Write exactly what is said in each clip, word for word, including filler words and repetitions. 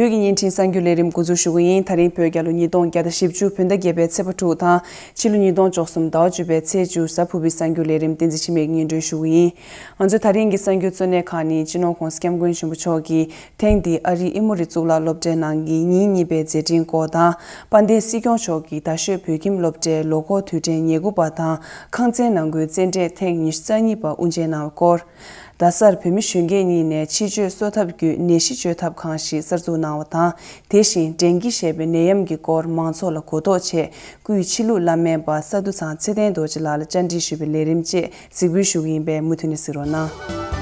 ཀྱི་བརྙན་འཕྲིན་གསར་འགྱུར་ལས་རིམ་འགོ་འཛུགས་ཞུ་གི་ཡིན། ད་རིང་བོད་རྒྱལ་ལོ་ཉིས་སྟོང་བརྒྱ་དང་བཞི་བཅུ་བོད་ཟླ་བརྒྱད་པའི་ཚེས་པ་དྲུག་དང་ཕྱི་ལོ་ཉིས་སྟོང་བཅུ་གསུམ་ཟླ་བ་བཅུ་པའི་ཚེས་བཅུ་གཟའ་ཕུར་བུའི་གསར་འགྱུར་ལས་རིམ་བསྟན་འཛིན་འཆི་མེད་སྙན་སྒྲོན་ཞུ་གི་ཡིན། ང་ཚོའི་ད་རིང་གི་གསར་འགྱུར་གཙོ་གནད་ཁག་ནི་སྤྱི་ནོར་༧གོང་ས་༧སྐྱབས་མགོན་ཆེན་པོ་མཆོག་གིས་ཐེངས་འདིའི་ཨ་རིའི་ཨེ་མོ་རི་གཙུག་ལག་སློབ་གྲྭའི་ནང་གི་ཉིན་གཉིས་པའི་མཛད་འཕྲིན་སྐོར་དང་། དཔལ་ལྡན་སྲིད་སྐྱོང་མཆོག་གིས་རྡ་ཤོད་བོད་ཁྱིམ་སློབ་གྲྭའི་ལོ་འཁོར་དུས་དྲན་ཉེར་དགུ་པ་དང་ཁང་ཚན་ནང་ཁུལ་རྩེད་འགྲན་ཐེངས་ཉི་ཤུ་རྩ་གཉིས་པ་དབུ་འབྱེད་གནང་བའི་སྐོར། རྡ་སར་བོད་མི་གཞོན་སྐྱེས་གཉིས་ནས་ཕྱི་བཅོས་གསོ་ཐབས་བརྒྱུད་ནད་གཞི་བཅོས་ཐབས་ཁང་ཞིག་གསར་འཛུགས་གནང་བ་དང་། དེ་བཞིན་ཌེང་གི་ཞེས་པའི་ནད་ཡམས་ཀྱི་སྐོར་མང་ཚོགས་ལ་གོ་རྟོགས་ཆེད་སྐུའི་ཕྱི་ལུགས་བླ་སྨན་པ་ས་འདུ་ཚང་ཚེ་བརྟན་རྡོ་རྗེ་ལགས་ལ་བཅར་འདྲི་ཞུས་པའི་ལས་རིམ་བཅས་གཟིགས་འབུལ་ཞུ་གི་ཡིན་པས་མུ་མཐུད་ནས་གཟིགས་རོགས་གནང་།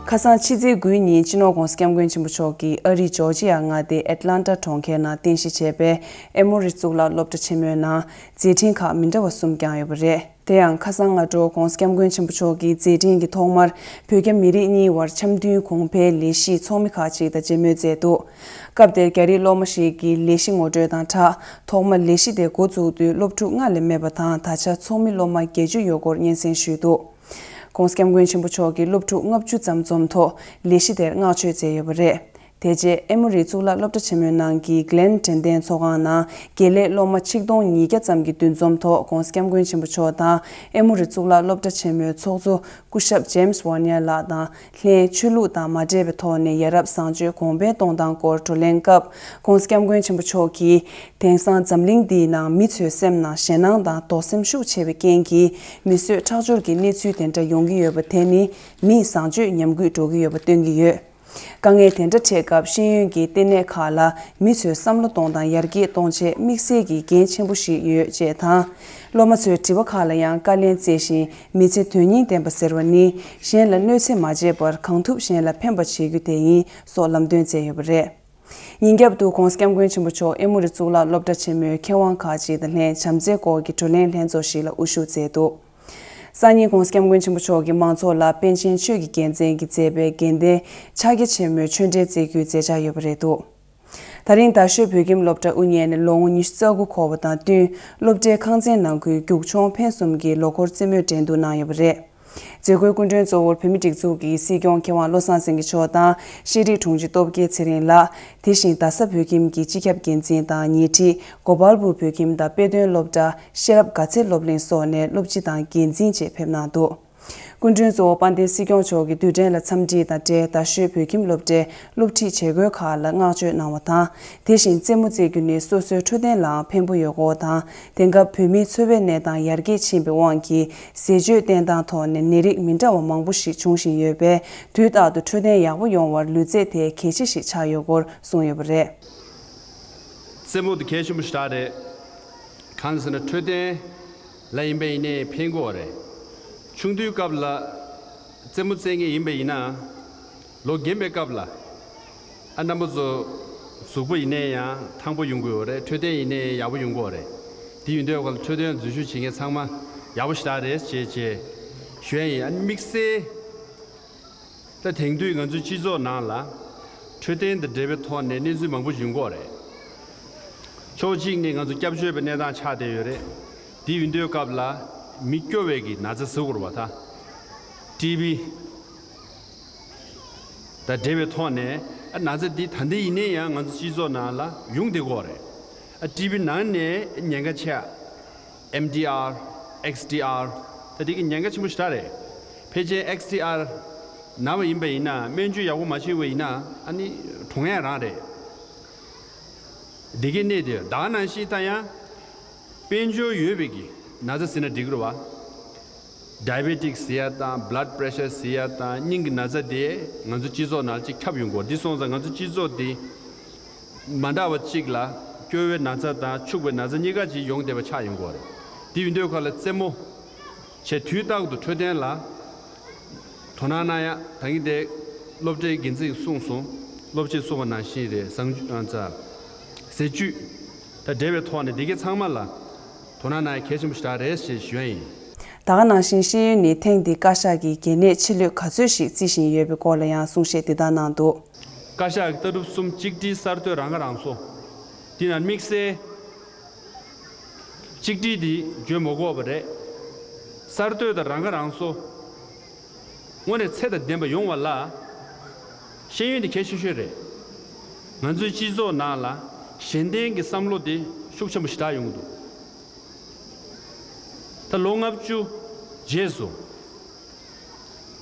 ཁ་སང་ཕྱི་ཚེས་དགུའི་ཉིན་སྤྱི་ནོར་༧གོང་ས་༧སྐྱབས་མགོན་ཆེན་པོ་མཆོག་གིས་ཨ་རིའི་ཇོར་ཇི་ཡ་མངའ་སྡེའི་ཨེཊ་ལན་ཊ་གྲོང་ཁྱེར་ནང་རྟེན་གཞི་བྱས་པའི་ཨེ་མོ་རི་གཙུག་ལག་སློབ་གྲྭ་ཆེན་མོའི་ནང་མཛད་འཕྲིན་ཁག་མི་འདྲ་བ་གསུམ་བསྐྱངས་ཡོད་པ་རེད། དེ་ཡང་ཁ་སང་སྔ་དྲོ་༧གོང་ས་༧སྐྱབས་མགོན་ཆེན་པོ་མཆོག་གིས་མཛད་འཕྲིན་གྱི་ཐོག་མར་བོད་རྒྱ་མི་རིགས་གཉིས་བར་འཆམ་མཐུན་གོང་འཕེལ་ལས་གཞིའི་ཚོགས་མི་ཁག་ཅིག་དང་མཇལ་མོལ་མཛད་འདུག་སྐབས་དེར་རྒྱ་རིགས་སློབ་མ་ཞིག་གིས་ལས་གཞི་ངོ་སྤྲོད་དང་སྦྲགས། ཐོག་མར་ལས་གཞི་དེ་འགོ་བཙུགས་དུས་སློབ་ཕྲུག་ལྔ་ལས་མེད་པ་དང་། ད་ཆ་ཚོགས་མི་སློབ་མ་བརྒྱད་ཅུ་ཡོད་སྐོར་སྙན་སེང་ཞུས་འདུག ༧གོང་ས་༧སྐྱབས་མགོན་ཆེན་པོ་མཆོག་གིས་སློབ་ཕྲུག་ལྔ་བཅུ་ཙམ་འཛོམས་ཐོག་ལས་གཞི་དེར་བསྔགས་བརྗོད་མཛད་ཡོད་པ་རེད། དེ་རྗེས་ཨེ་མོ་རི་གཙུག་ལག་སློབ་གྲྭ་ཆེན་མོའི་ནང་གི་གྷི་ལེན་དྲན་རྟེན་ཚོགས་ཁང་ནང་དགེ་ལས་སློབ་མ་ཆིག་སྟོང་ཉིས་བརྒྱ་ཙམ་གྱི་འདུ་འཛོམས་ཐོག་༧གོང་ས་༧སྐྱབས་མགོན་ཆེན་པོ་མཆོག་དང་ཨེ་མོ་རི་གཙུག་ལག་སློབ་གྲྭ་ཆེན་མོའི་ཚོགས་གཙོ་སྐུ་ཞབས་ཇེམ་སི་ཝར་ནེ་ལགས་དང་། ལྷན་ཆོས་ལུགས་དང་མ་འབྲེལ་བའི་ཐོག་ནས་ཡ་རབས་བཟང་སྤྱོད་གོང་འཕེལ་གཏོང་སྟངས་སྐོར་བགྲོ་གླེང་སྐབས། ༧གོང་ས་༧སྐྱབས་མགོན་ཆེན་པོ་མཆོག་གིས། དེང་སང་འཛམ་གླིང་འདིའི་ནང་མི་ཚོའི་སེམས་ནང་ཞེད་སྣང་དང་དོགས་སེམས་ཤུགས་ཆེ་བའི་རྐྱེན་གྱིས་མི་གསོད་ཁྲག་སྦྱོར་གྱི་གནས་ཚུལ་དེ་འདྲ་ཡོང་གི་ཡོད་པ་དེ་ནི་མིས་བཟང་སྤྱོད་ཉམས་རྒུད་འགྲོ་གི་ཡོད་པ་སྟོན་གྱི་ཡོད། དཀའ་ངལ་དེ་འདྲ་འཕྲད་སྐབས་ཤེས་ཡོན་གྱི་ལྟེ་གནས་ཁག་ལ་མི་ཚོས་བསམ་བློ་གཏོང་སྟངས་ཡར་རྒྱས་གཏོང་ཆེད་དམིགས་བསལ་གྱི་འགན་ཆེན་པོ་ཞིག་ཡོད་ཅེས་དང་། སློབ་མ་ཚོའི་དྲི་བ་ཁག་ལ་ཡང་བཀའ་ལན་བསྩལ་ཞིང་། མི་ཚེ་དོན་སྙིང་ལྡན་པ་ཟེར་བ་ནི་གཞན་ལ་གནོད་འཚེ་མ་བྱས་པར་གང་ཐུབ་གཞན་ལ་ཕན་པ་བྱེད་རྒྱུ་དེ་ཡིན་སོགས་ལམ་སྟོན་མཛད་ཡོད་པ་རེད། ཉིན་རྒྱབ་ཏུ་༧གོང་ས་༧སྐྱབས་མགོན་ཆེན་པོ་མཆོག་ཨེ་མོ་རི་གཙུག་ལག་སློབ་གྲྭ་ཆེན་མོའི་མཁས་དབང་ཁག་ཅིག་དང་ལྷན་བྱམས་བརྩེའི་སྐོར་གྱི་བགྲོ་གླེང་ལྷན་ཚོགས་ཤིག་ལ་དབུ་བཞུགས་མཛད་འདུག་སང་ཉིན་༧གོང་ས་༧སྐྱབས་མགོན་ཆེན་པོ་མཆོག་གིས་མང་ཚོགས་ལ་པཎ་ཆེན་ཆོས་ཀྱི་རྒྱལ་མཚན་གྱིས་མཛད་པའི་དགེ་ལྡན་ཕྱག་རྒྱ་ཆེན་མོའི་ཆོས་འབྲེལ་སྩལ་རྒྱུའི་མཛད་འཆར་ཡོད་པ་རེད་འདུག་ད་རིང་རྡ་ཤོད་བོད་ཁྱིམ་སློབ་གྲྭ་དབུ་བརྙེས་ནས་ལོ་ངོ་ཉི་ཤུ་རྩ་དགུ་འཁོར་བ་དང་བསྟུན། སློབ་གྲྭའི་ཁང་ཚན་ནང་ཁུལ་རྒྱུག་མཆོང་འཕེན་གསུམ་གྱི་ལོ་འཁོར་རྩེད་མོའི་འགྲན་བསྡུར་གནང་ཡོད་པ་རེད། མཛད་སྒོའི་སྐུ་མགྲོན་གཙོ་བོར་བོད་མིའི་སྒྲིག་འཛུགས་ཀྱི་སྲིད་སྐྱོང་མཁས་དབང་བློ་བཟང་སེང་གེ་མཆོག་དང་ཤེས་རིག་དྲུང་ཆེ་སྟོབས་རྒྱལ་ཚེ་རིང་ལགས། དེ་བཞིན་རྡ་ས་བོད་ཁྱིམ་གྱི་སྤྱི་ཁྱབ་འགན་འཛིན་དང་ཉེ་འཁྲིས་གོ་པལ་པུར་བོད་ཁྱིམ་དང་དཔེ་སྟོན་སློབ་གྲྭ་ཤེས་རབ་དགའ་ཚལ་སློབ་གླིང་སོགས་ནས་སློབ་སྤྱི་དང་འགན་འཛིན་བཅས་ཕེབས་གནང་འདུག་སྐུ་མགྲོན་གཙོ་བོ་དཔལ་ལྡན་སྲིད་སྐྱོང་མཆོག་གིས་དུས་དྲན་ལ་འཚམས་འདྲི་དང་འབྲེལ་རྡ་ཤོད་བོད་ཁྱིམ་སློབ་གྲྭའི་སློབ་ཁྲིད་བྱེད་སྒོའི་ཁག་ལ་བསྔགས་བརྗོད་གནང་བ་དང་། དེ་བཞིན་རྩེད་མོ་རྩེ་རྒྱུ་ནི་སོ་སོའི་འཕྲོད་བསྟེན་ལའང་ཕན་པོ་ཡོད་སྐོར་དང་། དེང་སྐབས་བོད་མིའི་འཚོ་བའི་གནས་སྟངས་ཡར་རྒྱས་ཕྱིན་པའི་དབང་གིས་ཟས་སྤྱོད་བསྟེན་སྟངས་ཐོག་ནས་ནད་རིགས་མི་འདྲ་བ་མང་པོ་ཞིག་འབྱུང་བཞིན་ཡོད་པས། དུས་རྟག་ཏུ་འཕྲོད་བསྟེན་ཡག་པོ་ཡོང་བར་ལུས་རྩལ་དེ་གལ་ཆེ་ཞིག་ཆགས་ཡོད་སྐོར་གསུངས་ཡོད་པ་རེད། རྩེད་མོ་དེ་གལ་ཆེན་པོ་ཞེ་དྲག་རེད། གང་ཟེར་ན་འཕྲོད་བསྟེན་ལ་ཡིན་པ་ཡིན་ནའི་ཕན་གྱི་ཡོད་རེད། ཆུང་དུས་སྐབས་ལ་རྩེད་མོ་རྩེ་མཁན་ཡིན་པ་ཡིན་ན། ལོ་རྒན་པའི་སྐབས་ལ་ཨ་རྣམ་པ་ཚོ་གཟུགས་པོ་ཡིན་ནའི་ཡང་ཐང་པོ་ཡོང་གི་ཡོད་རེད། འཕྲོད་བསྟེན་ཡིན་ནའི་ཡག་པོ་ཡོང་གི་ཡོད་རེད། དེ་ཡིན་དུས་ཁོ་ལ་འཕྲོད་བསྟེན་འཛུལ་ཞུགས་བྱེད་མཁན་ཚང་མ་ཡག་པོ་ཞེ་དྲག་རེད་ཅེས་ཅེས་ཞུ་ཡ་ཡིན། ཨ་ནི་དམིགས་བསལ། ད་དེང་དུས་ང་ཚོའི་སྤྱི་ཚོགས་ནང་ལ་འཕྲོད་བསྟེན་དང་འབྲེལ་བའི་ཐོག་ནས་གནས་ཚུལ་མང་པོ་ཡོང་གི་ཡོད་རེད། ཕྱོགས་གཅིག་ནས་ང་ཚོ་སྐྱབས་བཅོལ་བའི་གནས་སྟངས་ཆགས་བསྡད་ཡོད་རེད། དེ་ཡིན་དུས་སྐབས་ལ་མི་སྐྱོ་བའི་གི་ན་ཚ་ཟེར་དགོས་རེད་པ། ད་ཊི་བི་དང་འབྲེལ་བའི་ཐོག་ནས་ཨ་ན་ཚ་འདི་ད་ལྟ་ཡིན་ནའི་ཡང་ང་ཚོ་སྤྱི་ཚོགས་ནང་ལ་ཡོང་བསྡད་ཀྱི་ཡོད་རེད། ཨ་ཊི་བི་ན་ནས་ཉེན་ཁ་ཆེ། ཨེམ་ཌི་ཨར། ཨེགས་ཌི་ཨར། ད་དེ་གི་ཉེན་ཁ་ཆེན་པོ་ཞེ་དྲག་རེད། ཕལ་ཆེར་ཨེགས་ཌི་ཨར་ན་བ་ཡིན་པ་ཡིན་ན་སྨན་བཅོས་ཡག་པོ་མ་བྱས་པ་ཡིན་ན་ཨ་ནི་གྲོངས་ཡ་རང་རེད། དེ་གི་གནས་དེ་ད་ག་ནང་བཞིན་ད་ཡང་དཔལ་འབྱོར་ཡོད་པའི་གི་ན་ཚ་ཟེར་ན་འགྲིག་གི་རེད་བ། ཌའི་བེ་ཊིག་ཟེར་ཡ་དང་བྷ་ལཌ་པེ་རེ་ཤར་ཟེར་ཡ་དང་སྙིང་གི་ན་ཚ་དེ་ང་ཚོ་སྤྱི་ཚོགས་ནང་ཅིག་ཁྱབ་ཡོང་གི་ཡོད་རེད། འདི་སོང་ཙང་ང་ཚོ་སྤྱི་ཚོགས་དེ་མ་འདྲ་བ་གཅིག་ལ་སྐྱོ་བའི་ན་ཚ་དང་ཕྱུག་པའི་ན་ཚ་གཉིས་ཀ་ཅིག་ཡོང་བསྡད་པ་ཆགས་ཡོང་གི་ཡོད་རེད། དེ་ཡིན་དུས་ཁ་ལ་རྩེད་མོ་བྱས་དུས་རྟག་ཏུ་འཕྲོད་བསྟེན་ལ་དོ་སྣང་གནང་ཡ། ད་གིན་དེ་སློབ་གྲྭའི་འགན་འཛིན་གསུངས་སོང་། སློབ་སྤྱིས་གསུངས་པ་ནང་བཞིན་རེད། བཟང་ཨ་ཙ་ཟས་བཅུད་དང་འབྲེལ་བའི་ཐོག་ནས་འདི་གའི་ཚང་མ་ལ་དོ་སྣང་གནང་ཡ་གལ་ཆེན་པོ་ཞེ་དྲག་རེད་ཞེས་ཞུ་ཡ་ཡིན། ད་ག་ནང་བཞིན་ཤེས་ཡོན་ནི་ཐེངས་འདིའི་བཀའ་ཤག་གིས་གལ་གནད་ཆེ་ལོས་ག་ཚོད་ཞིག་བརྩི་བཞིན་ཡོད་པའི་སྐོར་ལ་ཡང་གསུང་བཤད་འདི་ལྟར་གནང་འདུག་བཀའ་ཤག་གི་ལྟ་གྲུབ་གསུམ། གཅིག་སྒྲིལ། གསར་གཏོད། རང་ཁ་རང་གསོ། འདི་ནང་དམིགས་བསལ་གཅིག་སྒྲིལ་འདི་བརྗོད་མ་དགོས་པ་རེད། གསར་གཏོད་དང་རང་ཁ་རང་གསོ་དངོས་གནས་ཚད་དང་ལྡན་པ་ཡོང་བ་ལ་ ཤེས་ཡོན་དེ་གལ་ཆེ་ཤོས་རེད། ང་ཚོའི་སྤྱི་ཚོགས་ནང་ལ་གཞན་བརྟེན་གྱི་བསམ་བློ་དེ་ཤུགས་ཆེན་པོ་ཞེ་དྲག་ཡོང་གི་འདུག་ད་ལོ་ལྔ་བཅུ་རྗེས་སུ་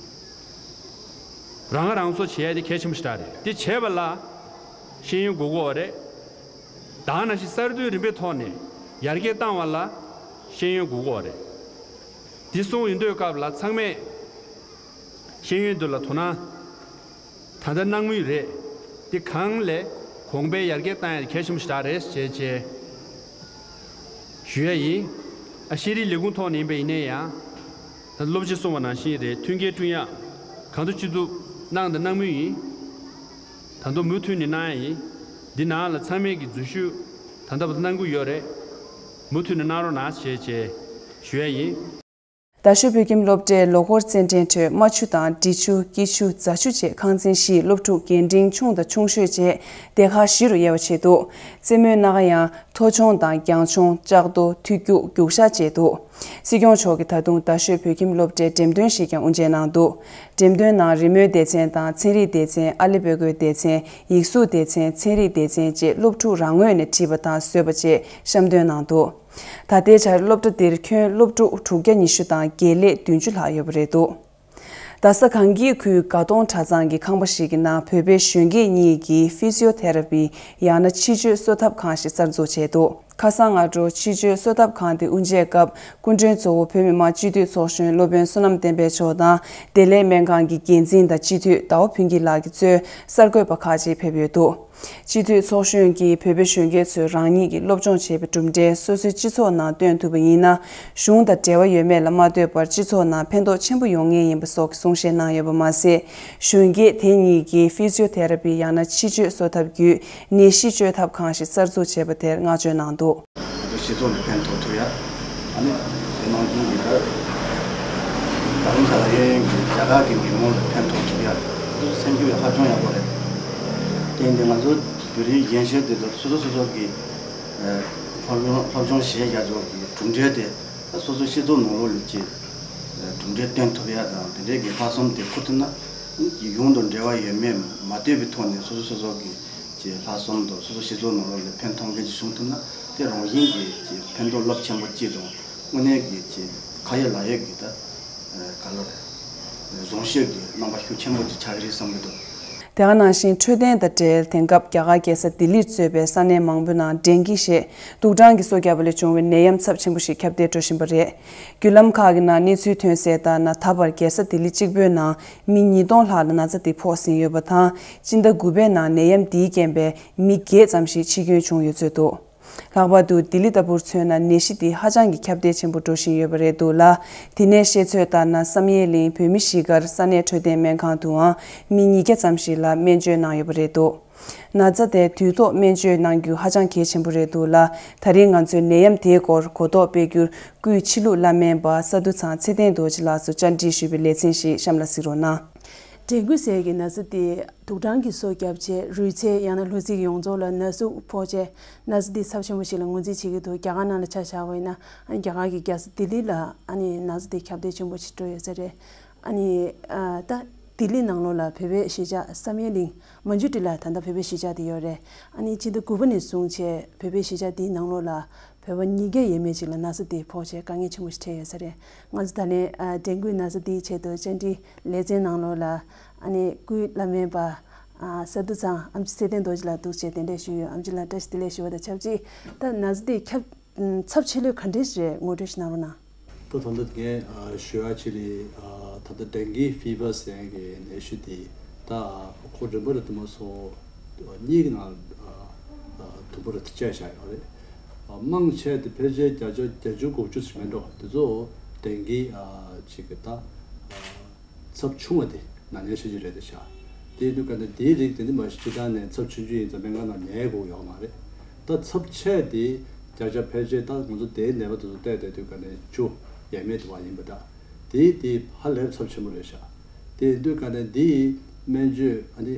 རང་རང་སོ་བྱེད་ཡ་དེ་གལ་ཆེན་པོ་ཞེ་དྲག་རེད། དེ་བྱེད་པ་ལ་ཤེས་ཡོན་དགོས་ཀྱི་ཡོད་རེད། ད་ག་ནང་བཞིན་གསར་གཏོད་རིམ་པའི་ཐོག་ནས་ཡར་རྒྱས་བཏང་བ་ལ་ཤེས་ཡོན་དགོས་ཀྱི་ཡོད་རེད། འདི་གསུངས་ཡོང་དུས་སྐབས་ལ་ཚང་མས་ཤེས་ཡོན་འདི་ལ་དོ་སྣང་ད་ལྟ་གནང་མུས་རེད། འདི་གང་ལས་གོང་འཕེལ་ཡར་རྒྱས་བཏང་ཡ་གལ་ཆེན་པོ་ཞིག་རེད་ཅེས་ཅེས་ཞུ་ཡ་ཡིན། ཨ་ཤེས་རིག་ལས་ཁུངས་ཐོག་ནས་ཡིན་པ་ཡིན་ན་ཡང་། ད་སློབ་སྤྱི་གསུངས་པ་ནང་བཞིན་རེད། མཐུན་རྐྱེན་བསྐྲུན་ཡ་གང་ཐུབ་ཅི་ཐུབ་གནང་དང་གནང་མུས་ཡིན། ད་དུང་མུ་མཐུད་ནས་གནང་ཡ་ཡིན། འདི་ནང་ལ་ཚང་མས་ཀྱི་འཛུལ་ཞུགས་ད་ལྟ་བར་དུ་གནང་གི་ཡོད་རེད། མུ་མཐུད་ནས་གནང་རོགས་གནང་ཞེས་ཅེས་ཞུ་ཡ་ཡིན། རྡ་ཤོད་བོད་ཁྱིམ་སློབ་གྲྭའི་ལོ་འཁོར་རྩེད་འགྲན་ཁྲོད་རྨ་ཆུ་དང་འབྲི་ཆུ། སྐྱིད་ཆུ། རྫ་ཆུ་བཅས་ཁང་ཚན་བཞིའི་སློབ་ཕྲུག་རྒན་འབྲིང་ཆུང་དང་ཆུང་ཤོས་བཅས་སྡེ་ཁག་བཞི་རུ་དབྱེ་བ་ཕྱེ་འདུག་རྩེད་མོའི་སྣ་ཁ་ཡང་མཐོ་མཆོང་དང་རྒྱང་མཆོང་། ལྕགས་རྡོ། མཐུད་རྒྱུག་རྒྱུག་ཤར་བཅས་འདུག་སྲིད་སྐྱོང་མཆོག་གིས་ད་དུང་རྡ་ཤོད་བོད་ཁྱིམ་སློབ་གྲྭའི་འགྲེམས་སྟོན་ཞིག་ཀྱང་དབུ་འབྱེད་གནང་འདུག་འགྲེམས་སྟོན་ནང་རི་མོའི་སྡེ་ཚན་དང་ཚན་རིག་སྡེ་ཚན། ཨ་ལི་བེ་ཀོའི་སྡེ་ཚན། ཡིག་གཟུགས་སྡེ་ཚན། ཚན་རིག་སྡེ་ཚན་བཅས་སློབ་ཕྲུག་རང་ངོས་ནས་བྲིས་པ་དང་བཟོས་པ་བཅས་བཤམས་སྟོན་གནང་འདུག་ད་ལྟའི་ཆར་སློབ་གྲྭ་འདིར་ཁྱོན་སློབ་ཕྲུག་དྲུག་བརྒྱ་ཉི་ཤུ་དང་དགེ་ལས་བདུན་ཅུ་ལྷག་ཡོད་པ་རེད་འདུག་རྡ་ས་གངས་སྐྱིད་ཁུལ་དགའ་གདོང་གྲྭ་ཚང་གི་ཁང་པ་ཞིག་གི་ནང་བོད་པའི་གཞོན་སྐྱེས་གཉིས་ཀྱིས་ཕི་སི་ཡོ་ཐེ་ར་པི་ཡང་ན་འཆི་སྤྱོད་གསོ་ཐབས་ཁང་ཞིག་གསར་འཛུགས་བྱས་འདུག་ཁ་སང་སྔ་དྲོ་འཆི་སྤྱོད་གསོ་ཐབས་ཁང་དེ་དབུ་འབྱེད་སྐབས་སྐུ་མགྲོན་གཙོ་བོ་བོད་མི་མང་སྤྱི་འཐུས་ཚོགས་གཞོན་སློབ་དཔོན་བསོད་ནམས་བསྟན་འཕེལ་མཆོག་དང་བདེ་ལེགས་སྨན་ཁང་གི་འགན་འཛིན་དང་སྤྱི་འཐུས་ཟླ་བ་ཕུན་སྐྱིད་ལགས་ཀྱིས་གཙོས་གསར་འགོད་པ་ཁག་ཅིག་ཕེབས་ཡོད་འདུག་སྤྱི་འཐུས་ཚོགས་གཞོན་གྱིས་བོད་པའི་གཞོན་སྐྱེས་ཚོས་རང་ཉིད་ཀྱིས་སློབ་སྦྱོང་བྱས་པའི་གྲུབ་འབྲས་སོ་སོའི་སྤྱི་ཚོགས་ནང་བཏོན་ཐུབ་པ་ཡིན་ན། གཞུང་དང་འབྲེལ་བ་ཡོད་མེད་ལ་མ་ལྟོས་པར་སྤྱི་ཚོགས་ནང་ཕན་ཐོགས་ཆེན་པོ་ཡོང་ངེས་ཡིན་པ་སོགས་ཀྱི་གསུང་བཤད་གནང་ཡོད་པ་མ་ཟད། གཞོན་སྐྱེས་དེ་གཉིས་ཀྱིས་ཕི་སི་ཡོ་ཐེ་ར་པི་ཡང་ན་འཆི་སྤྱོད་གསོ་ཐབས་བརྒྱུད་ནད་གཞི་བཅོས་ཐབས་ཁང་ཞིག་གསར་འཛུགས་བྱས་པ་དེར་བསྔགས་བརྗོད་གནང་འདུག་ང་ཚོ་སྤྱི་ཚོགས་ལ་ཕན་ཐོགས་ཐུབ་ཡ། ཨ་ནི་དེ་ནང་བཞིན་གྱི་ད་ད་རུང་ས་ལ་ཡོད་ཡོད་ཀྱི་རྒྱ་གར་གྱི་མི་མང་ལ་ཕན་ཐོགས་ཐུབ་ཡ། ང་ཚོ་སེམས་ཤུགས་ཧ་ཅང་ཡག་པོ་རེད། དེ་ཡིན་དུས་ང་ཚོ་བོད་རིགས་གཞོན་སྐྱེས་དེ་ཚོ་སོ་སོ་སོ་སོ་གི་སློབ་སྦྱོང་སློབ་སྦྱོང་བྱས་བཞག་ཆོག་གི་གྲུབ་འབྲས་དེ་སོ་སོ་སྤྱི་ཚོགས་ནང་ལོགས་ལ་ཅིག་གྲུབ་འབྲས་སྟོན་ཐུབ་ཡ་དང་དེ་འདྲའི་གི་ལྷག་བསམ་དེ་འཁུར་ཐུབ་ན་གཞུང་དང་འབྲེལ་བ་ཡོད་མེད་མ་ལྟོས་པའི་ཐོག་ནས་སོ་སོ་སོ་སོ་གི་ཅིག་ལྷག་བསམ་དང་སོ་སོ་སྤྱི་ཚོགས་ནང་ལོགས་ལ་ཕན་ཐོགས་མཁན་ཅིག་བྱུང་ཐུབ་ན་དེ་རང་བཞིན་གྱིས་ཅིག་ཕན་ཐོགས་རླབས་ཆེན་པོ་ཅིག་དང་དངོས་གནས་ཀྱི་ཅིག་ཁ་ཡོད་ལག་ཡོད་ཀྱི་ད་ག་ལོ་རེད། བཟང་སྤྱོད་ཀྱི་རྣམ་པ་ཤུགས་ཆེན་པོ་ཅིག་ཆགས་ཀྱི་རེད་བསམ་གྱི་འདུག་དེ་ག་ནང་བཞིན་འཕྲོད་བསྟེན་དང་འབྲེལ་དེང་སྐབས་རྒྱ་གར་རྒྱལ་ས་ལྡི་ལིར་གཙོས་པའི་ས་གནས་མང་པོའི་ནང་ཌེང་གི་ཞེས་དུག་སྦྲང་གི་སོ་བརྒྱབ་པ་ལས་བྱུང་བའི་ནད་ཡམས་ཚབས་ཆེན་པོ་ཞིག་ཁྱབ་གདལ་འགྲོ་བཞིན་པ་རེད། བརྒྱུད་ལམ་ཁག་གི་ནང་གནས་ཚུལ་ཐོན་གསལ་ལྟར་ན། ད་བར་རྒྱལ་ས་ལྡི་ལི་གཅིག་པུའི་ནང་མི་ཉིས་སྟོང་ལྷག་ལ་ན་ཚ་འདི་ཕོག་ཟིན་ཡོད་པ་དང་། སྤྱི་ཟླ་དགུ་པའི་ནང་ནད་ཡམས་འདིའི་རྐྱེན་པས་མི་བརྒྱད་ཙམ་ཞིག་འཆི་སྐྱོན་བྱུང་ཡོད་ཚོད་འདུག་ལྷག་པར་དུ་ལྡི་ལི་ལྟ་བུར་མཚོན་ན་ནད་གཞི་འདི་ཧ་ཅང་གི་ཁྱབ་གདལ་ཆེན་པོ་འགྲོ་བཞིན་ཡོད་པ་རེད་འདུག་ལ། དེ་ནས་བཤད་ཚོད་ལྟར་ན། བསམ་ཡས་གླིང་བོད་མི་གཞིས་ཀར་ས་གནས་འཕྲོད་བསྟེན་སྨན་ཁང་དུའང་མི་ཉིས་བརྒྱ་ཙམ་ཞིག་ལ་སྨན་བཅོས་གནང་ཡོད་པ་རེད་འདུག་ན་ཚ་དེ་དུས་ཐོག་སྨན་བཅོས་གནང་རྒྱུ་ཧ་ཅང་གལ་ཆེན་པོ་རེད་འདུག་ལ། ད་རིང་ང་ཚོས་ནད་ཡམས་དེའི་སྐོར་གོ་རྟོགས་སྤེལ་རྒྱུར་སྐུའི་ཕྱི་ལུགས་བླ་སྨན་པ་ས་འདུ་ཚང་ཚེ་བརྟན་རྡོ་རྗེ་ལགས་སུ་བཅར་འདྲི་ཞུས་པའི་ལེ་ཚན་ཞིག་གཤམ་ལ་གཟིགས་རོགས་གནང་། ཌེང་གུ་ཟེར་གྱི་ན་ཚ་དེ་དུག་སྦྲང་གིས་སོ་བརྒྱབ་རྗེས་རུས་ཚད་ཡང་ན་ལྷུ་ཚིགས་ཡོངས་རྫོགས་ལ་ན་ཟུག་ཕོག་རྗེས་ན་ཚ་དེ་ཚབས་ཆེན་པོ་ཞིག་ལ་ངོས་འཛིན་བྱེད་ཀྱི་འདུག་རྒྱ་གར་ནང་ལ་ཆ་བཞག་པ་ཡིན་ན་ཨ་ནི་རྒྱ་གར་གྱི་རྒྱལ་ས་ལྡི་ལི་ལ་ཨ་ནི་ན་ཚ་དེ་ཁྱབ་གདལ་ཆེན་པོ་ཞིག་འགྲོ་ཡོད་ས་རེད། ཨ་ནི་ཨ་ད་ལྡི་ལི་ནང་ལོགས་ལ་བོད་པའི་གཞིས་ཆགས་བསམ་ཡས་གླིང་མན་ཇུ་ཊི་ལ་ད་ལྟ་བོད་པའི་གཞིས་ཆགས་དེ་ཡོད་རེད། ཨ་ནི་ཕྱི་ཟླ་དགུ་པ་ནས་བཟུང་བྱས་བོད་པའི་གཞིས་ཆགས་དེའི་ནང་ལོགས་ལ་བོད་པ་ཉིས་བརྒྱ་ཡས་མས་ཅིག་ལ་ན་ཚ་དེ་ཕོག་བྱས་དཀའ་ངལ་ཆེན་པོ་ཞིག་འཕྲད་ཡོད་ས་རེད། ང་ཚོ་ད་ལན་ཨ་ཌེང་གུའི་ན་ཚ་དེའི་ཆེད་དུ་བཅར་འདྲི་ལེ་ཚན་ནང་ལོགས་ལ་ཨ་ནི་སྐུའི་བླ་སྨན་པ་ཨ་ས་འདུ་ཚང་ཨེམ་ཆི་ཚེ་བརྟན་རྡོ་རྗེ་ལགས་འདུག་བྱས་གདན་འདྲེན་ཞུས་ཡོད། ཨེམ་ཆི་ལགས་བཀྲ་ཤིས་བདེ་ལེགས་ཞུ་བ་དང་ཆབས་ཅིག་ད་ན་ཚ་དེ་ཁྱབ་ཚབས་ཆེ་ལོས་ག་འདྲས་ཞིག་རེད། ངོ་སྤྲོད་ཞིག་གནང་རོགས་གནང་། ད་ད་ལྟ་ངས་ཨ་ཞུ་ཡ་ཅིག་ལ་ཨ་ད་ལྟ་ཌེང་གི་ཕི་བར་ཟེར་མཁན་གྱི་ནད་གཞི་དེ་ད་ཁོ་རིམ་པ་རེ་དུ་མ་སོ་གཉིས་ཀྱི་ནང་ཨ་ཨ་དུམ་བུ་རེ་དུ་བཅད་བཞག་ཡོད་རེད། ཨ་མང་ཆེ་དེ་ཕལ་ཆེར་བརྒྱ་ཆ་བརྒྱད་ཅུ་དགུ་བཅུ་ཞིག་མེད་འགྲོ་དེ་ཚོ་ཌེང་གི་ཨ་ཅིག་གི་ད་ཨ་ཚབས་ཆུང་བ་དེ་ན་མཁན་ཤོས་ཅིག་རེད་དེ་ཤག་དེ་དུས་ག་ནས་དེའི་རིགས་དེ་འདི་མ་གཞི་སྤྱི་བཏང་ནས་ཚབས་ཆུང་ཆུང་ཡིན་ཙང་སྨན་ཁང་ནང་ཉལ་དགོས་ཡོད་མ་རེད། ད་ཚབས་ཆེ་དེ་བརྒྱ་ཆ་ཕལ་ཆེར་ད་ང་ཚོ་དེའི་ནད་པ་དེ་ཚོ་བལྟས་བསྡད་དུས་ག་ནས་བཅུ་ཡས་མས་དེ་བ་ཡིན་པ་འདྲ། དེ་དེ་ཧ་ལས་ཚབས་ཆེན་པོ་རེད་ཤག་དེ་དུས་ག་ནས་འདི་སྨན་བཅོས་ཨ་ནི་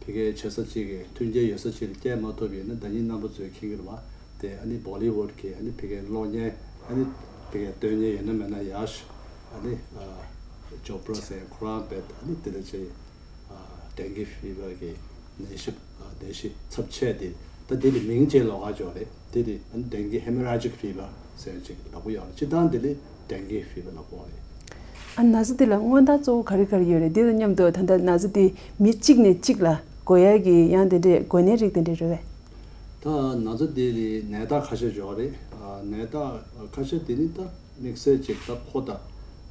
ཕ་གིའི་བྱེད་ས་གཅིག་གི་མཐུན་རྐྱེན་ཡོད་ས་གཅིག་ལ་སྐྱེལ་མ་ཐུབ་ཡིན་ན་ཟླ་ཉིན་རྣམ་པ་ཚོས་མཁྱེན་གྱི་རེད་བ། དེ་ཨ་ནི་བོ་ལི་ཝུཌ་གི་ཨ་ནི་ཕ་གིའི་གློག་བརྙན་ཨ་ནི་ཕ་གིའི་སྟོན་མཁན་ཡོད་ན་མེད་ན་ཡག་ཤོས་ཨ་ནི་ཨ་ཇོ་པྲ་ཟེར་ཁོ་རང་བས་ཨ་ནི་དེ་འདྲ་བྱས། ཨ་ dengue fever གི་ནད་གཞི་ནད་གཞི་ཚབས་ཆེ་དེ། ད་དེ་ལ་མིང་ཅིག་ལོགས་ཀ་ཅིག་ཡོད་རེད། དེ་དེ་dengue hemorrhagic fever ཟེར་ཅིག་ལབ་ཀྱི་ཡོད་རེད། སྤྱིར་བཏང་དེ་ལ་dengue fever ལབ་ཀྱི་ཡོད་རེད། ཨ། ན་ཚ་དེ་ལ་སྔོན་བརྡ་གཙོ་བོ་ག་རེ་ག་རེ་ཡོད་རེད། དེ་དང་མཉམ་དུ་ད་ལྟ་ན་ཚ་དེ་མི་གཅིག་ནས་གཅིག་ལ་འགོས་ཡག་གི་ཡང་དེ་འདྲའི་འགོས་ནད་རིགས་དེ་འདྲ་རེད་པས། ད་ན་ཚ་དེ་ལ་ནད་རྟགས་ཁ་ཤས་ཡོད་རེད། ཨ། ནད་རྟགས་ཁ་ཤས་དེ་ནི་ད་དམིགས་བསལ་ཅིག་ད་ཁོ་ད།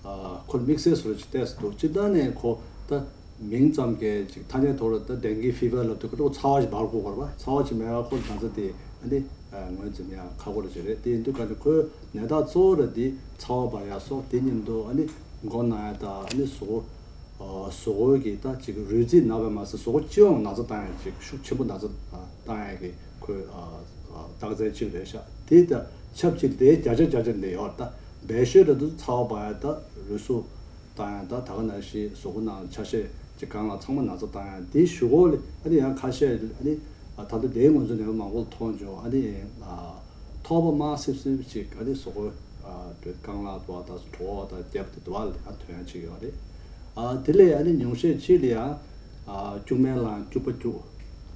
ཨ། ཁོ་དམིགས་བསལ་བཟོ་འདྲ་ཅིག་བལྟས་སུ་འདུག་སྤྱིར་བཏང་ནས་ཁོ་ད་མིང་ཙམ་གྱི་ཅིག་ཐ་སྙད་ཐོག་ལ་ད་dengue fever ལབ་དུས་ཁོ་ཚ་བ་ཞིག་འབར་དགོས་པ་རེད་པ། ཚ་བ་ཞིག་མེད་པ་ཁོ་ན་ཚ་དེ་ཨ་ནི་ངོས་འཛིན་ཡག་ཁག་པོ་རེད་ཅིག་རེད། དེ་ཡིན་དུས་ག་ནི་ཁོའི་ནད་རྟགས་གཙོ་བོ་ར་དེ་ཚ་བ་འབར་ཡག་སོགས། དེ་མཉམ་དུ་ཨ་ནི་མགོ་ན་ཡག་དང་ཨ་ནི་གཟུགས་པོ། ཨ། གཟུགས་པོ་གི་ད་ཅིག་རུས་རྩིས་ན་བ་མ་ཟད་གཟུགས་པོ་སྤྱི་ཡོངས་ན་ཚ་བཏང་ཡག་ཅིག་ཤུགས་ཆེན་པོ་ན་ཚ་བཏང་ཡག་གི་ཁོའི། ཨ། ཨ། རྟགས་མཚན་གཅིག་རེད་ཤག་དེ་ད་ཆབས་ཅིག་དེ་བརྒྱ་ཆ་བརྒྱ་ཆ་འདི་ཡོད་ད། སྦས་ཤོས་རེད་འདུག་ཚ་བ་འབར་ཡག་ད་རུས་ཟུངས་བཏང་ཡག་ད་ད་ག་ནང་བཞིན་གཟུགས་པོ་ནང་ཆ་ཤས་ཅིག་གང་ལ་ཚང་མ་ན་ཚ་བཏང་ཡག་དེ་གཞུག་གུ་ལ་ཨ་ནི་ཡང་ཁ་ཤས་ཨ་ནི། ཨ། ད་ལྟ་དེའི་ངོས་འཛིན་ནས་མང་པོ་མཐོང་བྱུང་། ཨ་ནི། ཨ། ཐོག་པ་དམར་སིབ་སིབ་ཅིག་ཨ་ནི་གཟུགས་པོ། ཨ། རྐང་ལག་པ་དང་གྲོད་ཁོག་དང་རྒྱབ་དེ་དུ་བ་ལ་ཡང་ཐོན་ཡག་ཅིག་ཡོད་རེད། ཨ། དེ་ལས་ཨ་ནི་ཉུང་ཤས་ཅིག་ལ་ཡང་། ཨ། སྐྱུག་མེར་ལངས། སྐྱུག་པ་སྐྱུག་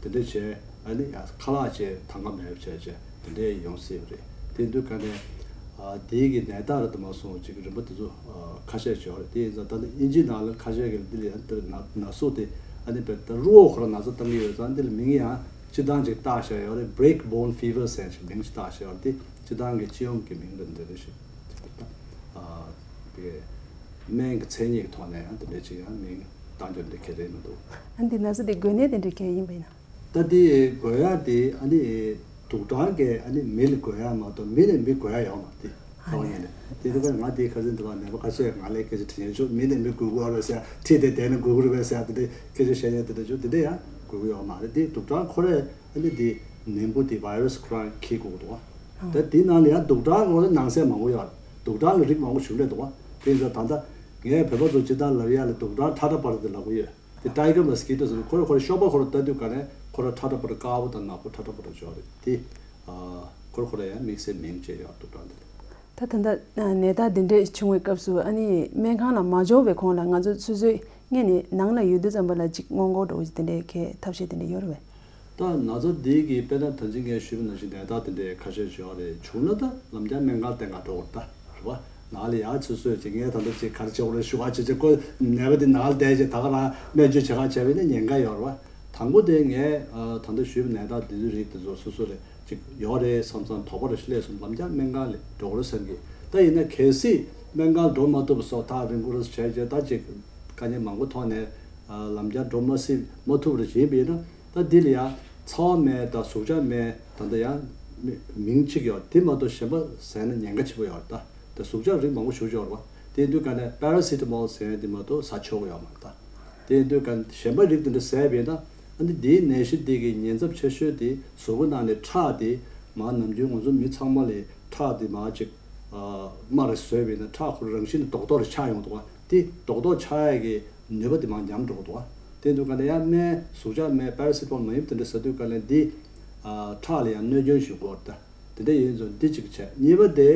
དེ་འདྲ་བྱས། ཨ་ནི་ཡང་ཁ་ལག་ཅིག་དང་ག་མེད་པ་བྱས་བྱས་དེ་འདྲ་ཡོང་སྲིད་པ་རེད། དེ་དུས་ག་ནས། ཨ། དེའི་གི་ནད་རྟགས་རེད་དུ་མ་སོང་ཅིག་རིམ་པ་དེ་ཚོ། ཨ། ཁ་ཤས་ཅིག་ཡོད་རེད། དེ་ཡིན་ཙང་ད་ནི་དབྱིན་ཇིའི་ནང་ལ་ཁ་ཤས་ཀྱི་འདི་ལ་ཡང་དེ་ན་ན་ཟུག་དེ་ཨ་ནི་བེད་ད་རུ་བོ་ཁོ་རང་ན་ཚ་བཏང་གི་ཡོད་ཙང་། འདི་ལ་མིང་ཡང་སྤྱིར་བཏང་ཅིག་བཏགས་བཞག་ཡོད་རེད། break bone fever ཟེར་ཅིག་མིང་ཅིག་བཏགས་བཞག་ཡོད་རེད། དེ་སྤྱིར་བཏང་གི་སྤྱི་ཡོངས་ཀྱི་མིང་རེད། འདི་རེད་ཤག་ཨ། དེ་སྨན་གྱི་མཚན་ཉིད་ཀྱི་ཐོག་ནས་ཡང་དེ་འདྲ་ཅིག་ཡང་མིང་བཏགས་རྒྱུ་འདི་གལ་རེད་མི་འདུག་ཨ། འདི་ན་ཚ་དེ་འགོས་ནད་དེ་འདྲ་གལ་ཡིན་པ་ཡིན་ན། ད་དེ་འགོས་ཡག་དེ་ཨ་ནི་དུག་སྦྲང་གིས་ཨ་ནི་མི་ལ་འགོས་ཡག་མ་གཏོགས་མི་ནས་མི་འགོས་ཡག་ཡོད་མ་རེད། དེ་ཁ་བ་ཉན་ནས་དེ་དུས་ཀ་ང་དེ་ཁ་སང་དུ་བ་ནད་པ་ཁ་ཤས་ང་ལ་སྐད་ཆ་དྲིས་ཉན་ཆོག་མི་ནས་མི་འགོས་དགོས་རེད་ཟེར། ཁྲིད་དེ་བསྡད་ན་འགོས་ཀྱི་རེད་པས་ཟེར། དེ་འདྲའི་སྐད་ཆ་བཤད་མཁན་དེ་འདྲ་བྱུང་། དེ་འདྲ་ཡང་འགོས་ཀྱི་ཡོད་མ་རེད། དེ་དུག་སྦྲང་ཁོ་རས་ཨ་ནི་དེ་ནད་འབུ་དེ་virus ཁོ་རང་འཁྱེར་དགོས་ཀྱི་འདུག་བ། ད་དེ་ནང་ལ་ཡང་དུག་སྦྲང་ངོ་ལ་ནང་གསེས་མང་པོ་ཡོད་རེད། དུག་སྦྲང་ལ་རིགས་མང་པོ་ཞིག་སླེབས་འདུག་བ། དེ་ཡིན་ཙང་ད་ལྟ་ངས་བོད་པ་ཚོ་སྤྱིར་བཏང་ལབ་ཡག་ལ་དུག་སྦྲང་ཁྲ་ཁྲ་པ་ར་དེ་ལབ་ཀྱི་ཡོད། དེ་tiger mosquito ཟེར། ཁོ་ར་ཁོ་ར་གཤོག་པ་ཁོ་ར་ལྟ་དུས་ག་ནས་ཁོ་ར་ཁྲ་ཁྲ་པོ་ར་དཀར་པོ་དང་ནག་པོ་ཁྲ་ཁྲ་པོ་ར་ཅིག་ཡོད་རེད། དེ། ཨ། ཁོ་ར་ཁོ་ར་ཡང་དམིགས་བསལ་མིང་བྱས་ཡོད་དུག་སྦྲང་དེ། ད་ད་ལྟ་ནད་རྟགས་འདི་འདྲས་བྱུང་བའི་སྐབས་སུ་ཨ་ནི་སྨན་ཁང་ལ་མ་འབྱོར་བའི་གོང་ལ་ང་ཚོ་སོ་སོའི་སྔོན་ནས་ནང་ལ་ཡོད་དུས་ཙམ་པ་ལ་ཅིག་སྔོན་འགོག་འདྲ་བོ་ཅིག་དེ་འདྲས་གའི་ཐབས་ཤེས་དེ་འདྲས་ཡོད་རེད་པས། ད་ན་ཚ་འདི་གི་དཔེར་ན་ད་ཅི་ངས་ཞུས་པ་ནང་བཞིན་ནད་རྟགས་དེ་འདྲའི་ཁ་ཤས་ཡོད་རེད། བྱུང་ན་ད་ལམ་རྒྱག་སྨན་ཁང་སྟེང་ག་འགྲོ་དགོས་རེད་ད། རེད་བ། ནང་ལ་ཡག་ཆུ་སོས་ཅིག་ངས་ད་ལྟ་ཅིག་ག་རེ་བྱེད་དགོས་རེད་ཞུ་ག་བྱེད་ཅིག་ཁོ་ནད་པ་དེ་ནང་ལ་བསྡད་ཅིག་ད་ག་རང་སྨན་བཅོས་བྱེད་ག་བྱས་པ་ཡིན་ན་ཉེན་ཁ་ཡོད་རེད་བ། དང་པོ་དེ་ངས་ད་ལྟ་ཞུས་པ་ནད་རྟགས་འདི་ཚོའི་རིགས་དེ་ཚོ་སོ་སོ་ལ་ཅིག་ཡོད་རེད་བསམ་བསམ་དོགས་པ་རེ་ཞིག་སླེབས་སོང་། ལམ་རྒྱག་སྨན་ཁང་ལ་འགྲོ་དགོས་རེད་བསམ་གི། ད་ཡིན་ན་གལ་སྲིད་སྨན་ཁང་འགྲོ་མ་ཐུབ་པ་སོགས་ཐག་རིང་པོ་རེ་བྱས་རྗེས་ད་ཅིག་དཀའ་ངལ་མང་པོ་ཐོག་ནས་ལམ་རྒྱག་འགྲོ་མ་སྲིད་མ་ཐུབ་རེ་བྱེད་པ་ཡིན་ན། ད་འདི་ལ་ཡང་ཚ་བ་སྨན་དང་ཟུག་གཅོག་སྨན་ད་ལྟ་ཡང་མི་མིང་གཅིག་ཡོད། དེ་མ་གཏོགས་གཞན་པ་ཟས་ན་ཉེན་ཁ་ཆེན་པོ་ཡོད་རེད་ད། ད་ཟུག་གཅོག་རིགས་མང་པོ་ཞེ་པོ་ཡོད་རེད་བ། དེ་དུས་ག་ནས་paracetamol ཟེར་ཡ་དེ་མ་གཏོགས་ཟ་ཆོག་གི་ཡོད་མ་རེད་ད། དེ་དུས་ག་གཞན་པ་རིགས་དེ་འདྲ་ཟས་པས་ན་ཨ་ནི་དེའི་ནད་གཞི་དེ་གི་ཉེན་ཚབས་ཆེ་ཤོས་དེ་གཟུགས་པོ་ནང་ནས་ཁྲག་དེ་མར་ནམ་རྒྱུན་ང་ཚོ་མི་ཚང་མ་ལ་ཁྲག་དེ་མར་ཅིག་རྨ་རེ་བཟོས་པས་ན་ཁྲག་ཁོ་རང་བཞིན་གྱིས་རྡོག་རྡོག་རེ་ཆགས་ཡོང་འདུག་བ། དེ་རྡོག་རྡོག་ཆགས་ཡ་གི་ནུས་པ་དེ་མར་ཉམས་འགྲོ་གི་འདུག་བ། དེ་དུས་ག་ནས་ཡང་སྨན་ཟུག་གཅོག་སྨན་paracetamol མ་ཡིན་པ་དེ་འདྲ་ཟ་དུས་ག་ནས་འདི་ཁྲག་ལ་ཡང་གནོད་སྐྱོན་ཞིག་འགོར་ད། དེ་འདྲ་ཡིན་ཙང་འདི་གཅིག་བྱས། གཉིས་པ་དེ་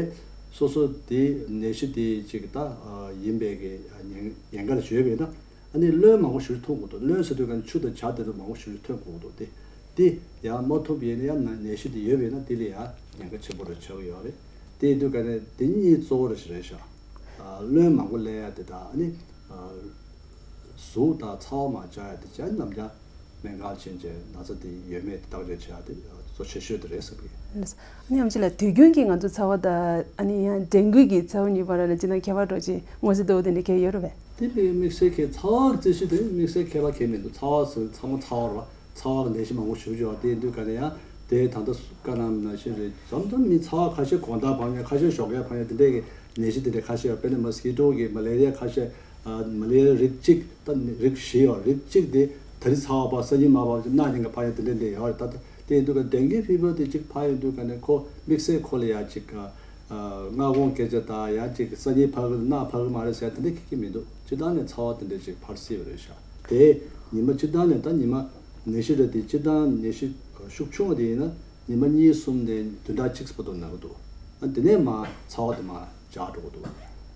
སོ་སོ་དེ་ནད་གཞི་དེ་གཅིག་ད་ཡིན་པའི་གི་ཉེན་ཉེན་ཁ་ལ་བྱོས་པས་ན་ཨ་ནི་རློན་མང་པོ་ཞིག་འཐུང་དགོས་འདུག་རློན་ཟ་དུས་ག་ནས་ཆུ་དང་ཇ་དེ་ཚོ་མང་པོ་ཞིག་འཐུང་དགོས་འདུག་དེ་དེ་ཡང་མ་ཐུབ་ཡིན་ན་ཡང་ན་ནད་གཞི་དེ་ཡོད་པས་ན་དེ་ལ་ཡང་ཉེན་ཁ་ཆེན་པོ་རེ་ཆགས་ཀྱི་ཡོད་རེད། དེ་ཡིན་དུས་ག་ནས་དེ་གཉིས་གཙོ་བོ་རེ་ཞིག་རེད་ཤག་རློན་མང་པོ་ལེན་ཡ་དེ་དང་ཨ་ནི། ཟུག་དང་ཚ་བ་མར་བཅག་ཡ་དེ་བྱས་ནམ་རྒྱུན་སྨན་ཁང་ཕྱིན་བྱས་ན་ཚ་དེ་ཡོད་མེད་དེ་བརྟག་དཔྱད་བྱེད་ཡ་དེ་གཙོ་ཆེ་ཤོས་དེ་རེད་བསམ་གི། ཨ་ནི་ཨེམ་ཆི་ལགས་དུས་རྒྱུན་གྱི་ང་ཚོ་ཚ་བ་དང་ཨ་ནི་ཡང་ཌེང་གུ་གི་ཚ་བ་གཉིས་བར་ལ་ཅི་ན་ཁྱད་པར་འདྲ་ཅིག་མངོན་གསལ་དོད་པོ་དེ་འདྲ་གང་ཡང་ཡོད་རེད་པས། དེ་དཔེ་དམིགས་བསལ་གྱི་ཚ་བ་གི་རྩི་གཞི་དེ་དམིགས་བསལ་ཁྱད་པར་གང་ཡང་མི་འདུག་ཚ་བ་ཟེར་ཚང་མ་ཚ་བ་རེད་བ། ཚ་བ་གི་ནད་གཞི་མང་པོ་ཞེ་པོ་ཅིག་ཡོད་རེད། དེ་ཡིན་དུས་ག་ནས་ཡང་དེ་ད་ལྟ་བཀའ་གནང་ནང་བཞིན་རེད། མཚམས་མཚམས་མི་ཚ་བ་ཁ་ཤས་དགོང་དག་ཕར་ཉལ། ཁ་ཤས་ཞོགས་ཀས་ཕར་ཉལ། དེ་འདྲས་ཀྱི་ནད་གཞི་དེ་འདྲས་ཁ་ཤས་ཡོད། དཔེར་ན་མོ་སི་ཀི་ཊོ་གི་མ་ལེ་རི་ཡ་ཁ་ཤས། ཨ། མ་ལེ་རི་ཡ་རིགས་གཅིག་ད་རིགས་བཞི་ཡོད། རིགས་གཅིག་དེ་ད་རིང་ཚ་བ་བབས་སང་ཉིན་མར་བབས་ཀྱི་གནངས་ཉིན་ག་ཕར་ཡང་དེ་འདྲས་འདྲས་ཡོད་རེད། ད་ད་དེ་ཡིན་དུས་ག་ཌེང་གི་ཕི་བར་དེ་གཅིག་ཕར་ཡོང་དུས་ག་ནས་ཁོ་དམིགས་བསལ་ཁོ་ལ་ཡ་གཅིག་ཨ། སྔ་དགོང་སྐད་ཆ་དང་ཡང་གཅིག་སང་ཉིན་ཕར་གི་གནངས་ཕར་གི་མ་རེད་ཟེར་དེ་འདྲས་ཁེ་ཁེ་མི་འདུག་སྤྱིར་བཏང་ནས་ཚ་བ་དེ་འདྲས་གཅིག་ཕར་སྲིད་པ་རེད་ཤག་དེ་ཉི་མ་སྤྱིར་བཏང་ནས་ད་ཉི་མ་ནད་གཞི་རེད་དེ་སྤྱིར་བཏང་ནད་གཞི་ཤུགས་ཆུང་བ་དེ་ཡིན་ན། ཉི་མ་གཉིས་གསུམ་ནས་བདུན་ཕྲག་གཅིག་བར་དུ་ན་གི་འདུག་ཨ། དེ་ནས་མར་ཚ་བ་དེ་མར་འཇགས་འགྲོ་གི་འདུག་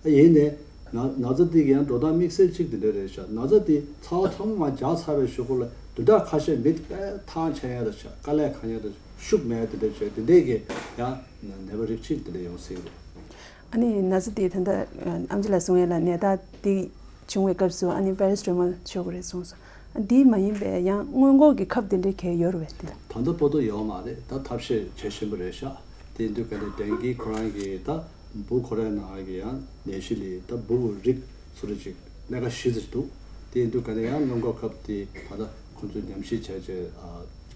ཨ། ཡིན་ནའི་ ན་ན་ཚ་འདི་གི་ཡང་འགྲོ་སྟངས་དམིགས་བསལ་གཅིག་འདི་འདྲ་རེད་ཤག་ན་ཚ་འདི་ཚ་བ་ཚང་མ་མར་འཇགས་ཚར་བའི་གཞུག་གུ་ལ་བདུན་ཕྲག་ཁ་ཤས་མི་དཔེ་ཐང་ཆད་ཡ་དང་ཤག་དཀའ་ལས་ཁག་ཡ་དང་ཤུགས་མེད་དེ་འདྲ་བྱས་དེ་འདྲས་ཀྱི་ཡང་ནད་པ་རིགས་གཅིག་དེ་འདྲ་ཡོང་སྲིད་རེད། ཨ་ནི་ན་ཚ་དེ་ད་ལྟ་ཨམ་ཆི་ལགས་གསུང་ཡ་ལ་ནད་རྟགས་དེ་བྱུང་བའི་སྐབས་སུ་ཨ་ནི་པེ་ར་སི་ཊ་མོལ་མཆོད་དགོས་རེད་གསུངས་སོང་། ཨ་འདི་མ་ཡིན་པའི་ཡང་སྔོན་འགོག་གི་ཁབ་དེ་འདྲ་གང་ཡང་ཡོད་རེད་པས་དེ་ལ། ད་ལྟ་བར་དུ་ཡོད་མ་རེད། ད་ཐབས་ཤེས་བྱེད་བཞིན་པ་རེད་ཤག་དེ་ཡིན་དུས་ག་ནས་ཌེང་གི་ཁོ་རང་གི་ད་འབུ་ཁོ་རའི་ནང་གི་ཡང་ནད་གཞི་ལས་ད་འབུ་གི་རིགས་སུ་རེ་ཅིག་སྣ་ཁ་བཞི་ཙམ་འདུག་དེ་ཡིན་དུས་ག་ནས་ཡང་སྔོན་འགོག་ཁབ་དེ་ད་ལྟ་ཁོང་ཚོས་ཉམས་ཞིབ་བྱས་རྗེས་ཨ་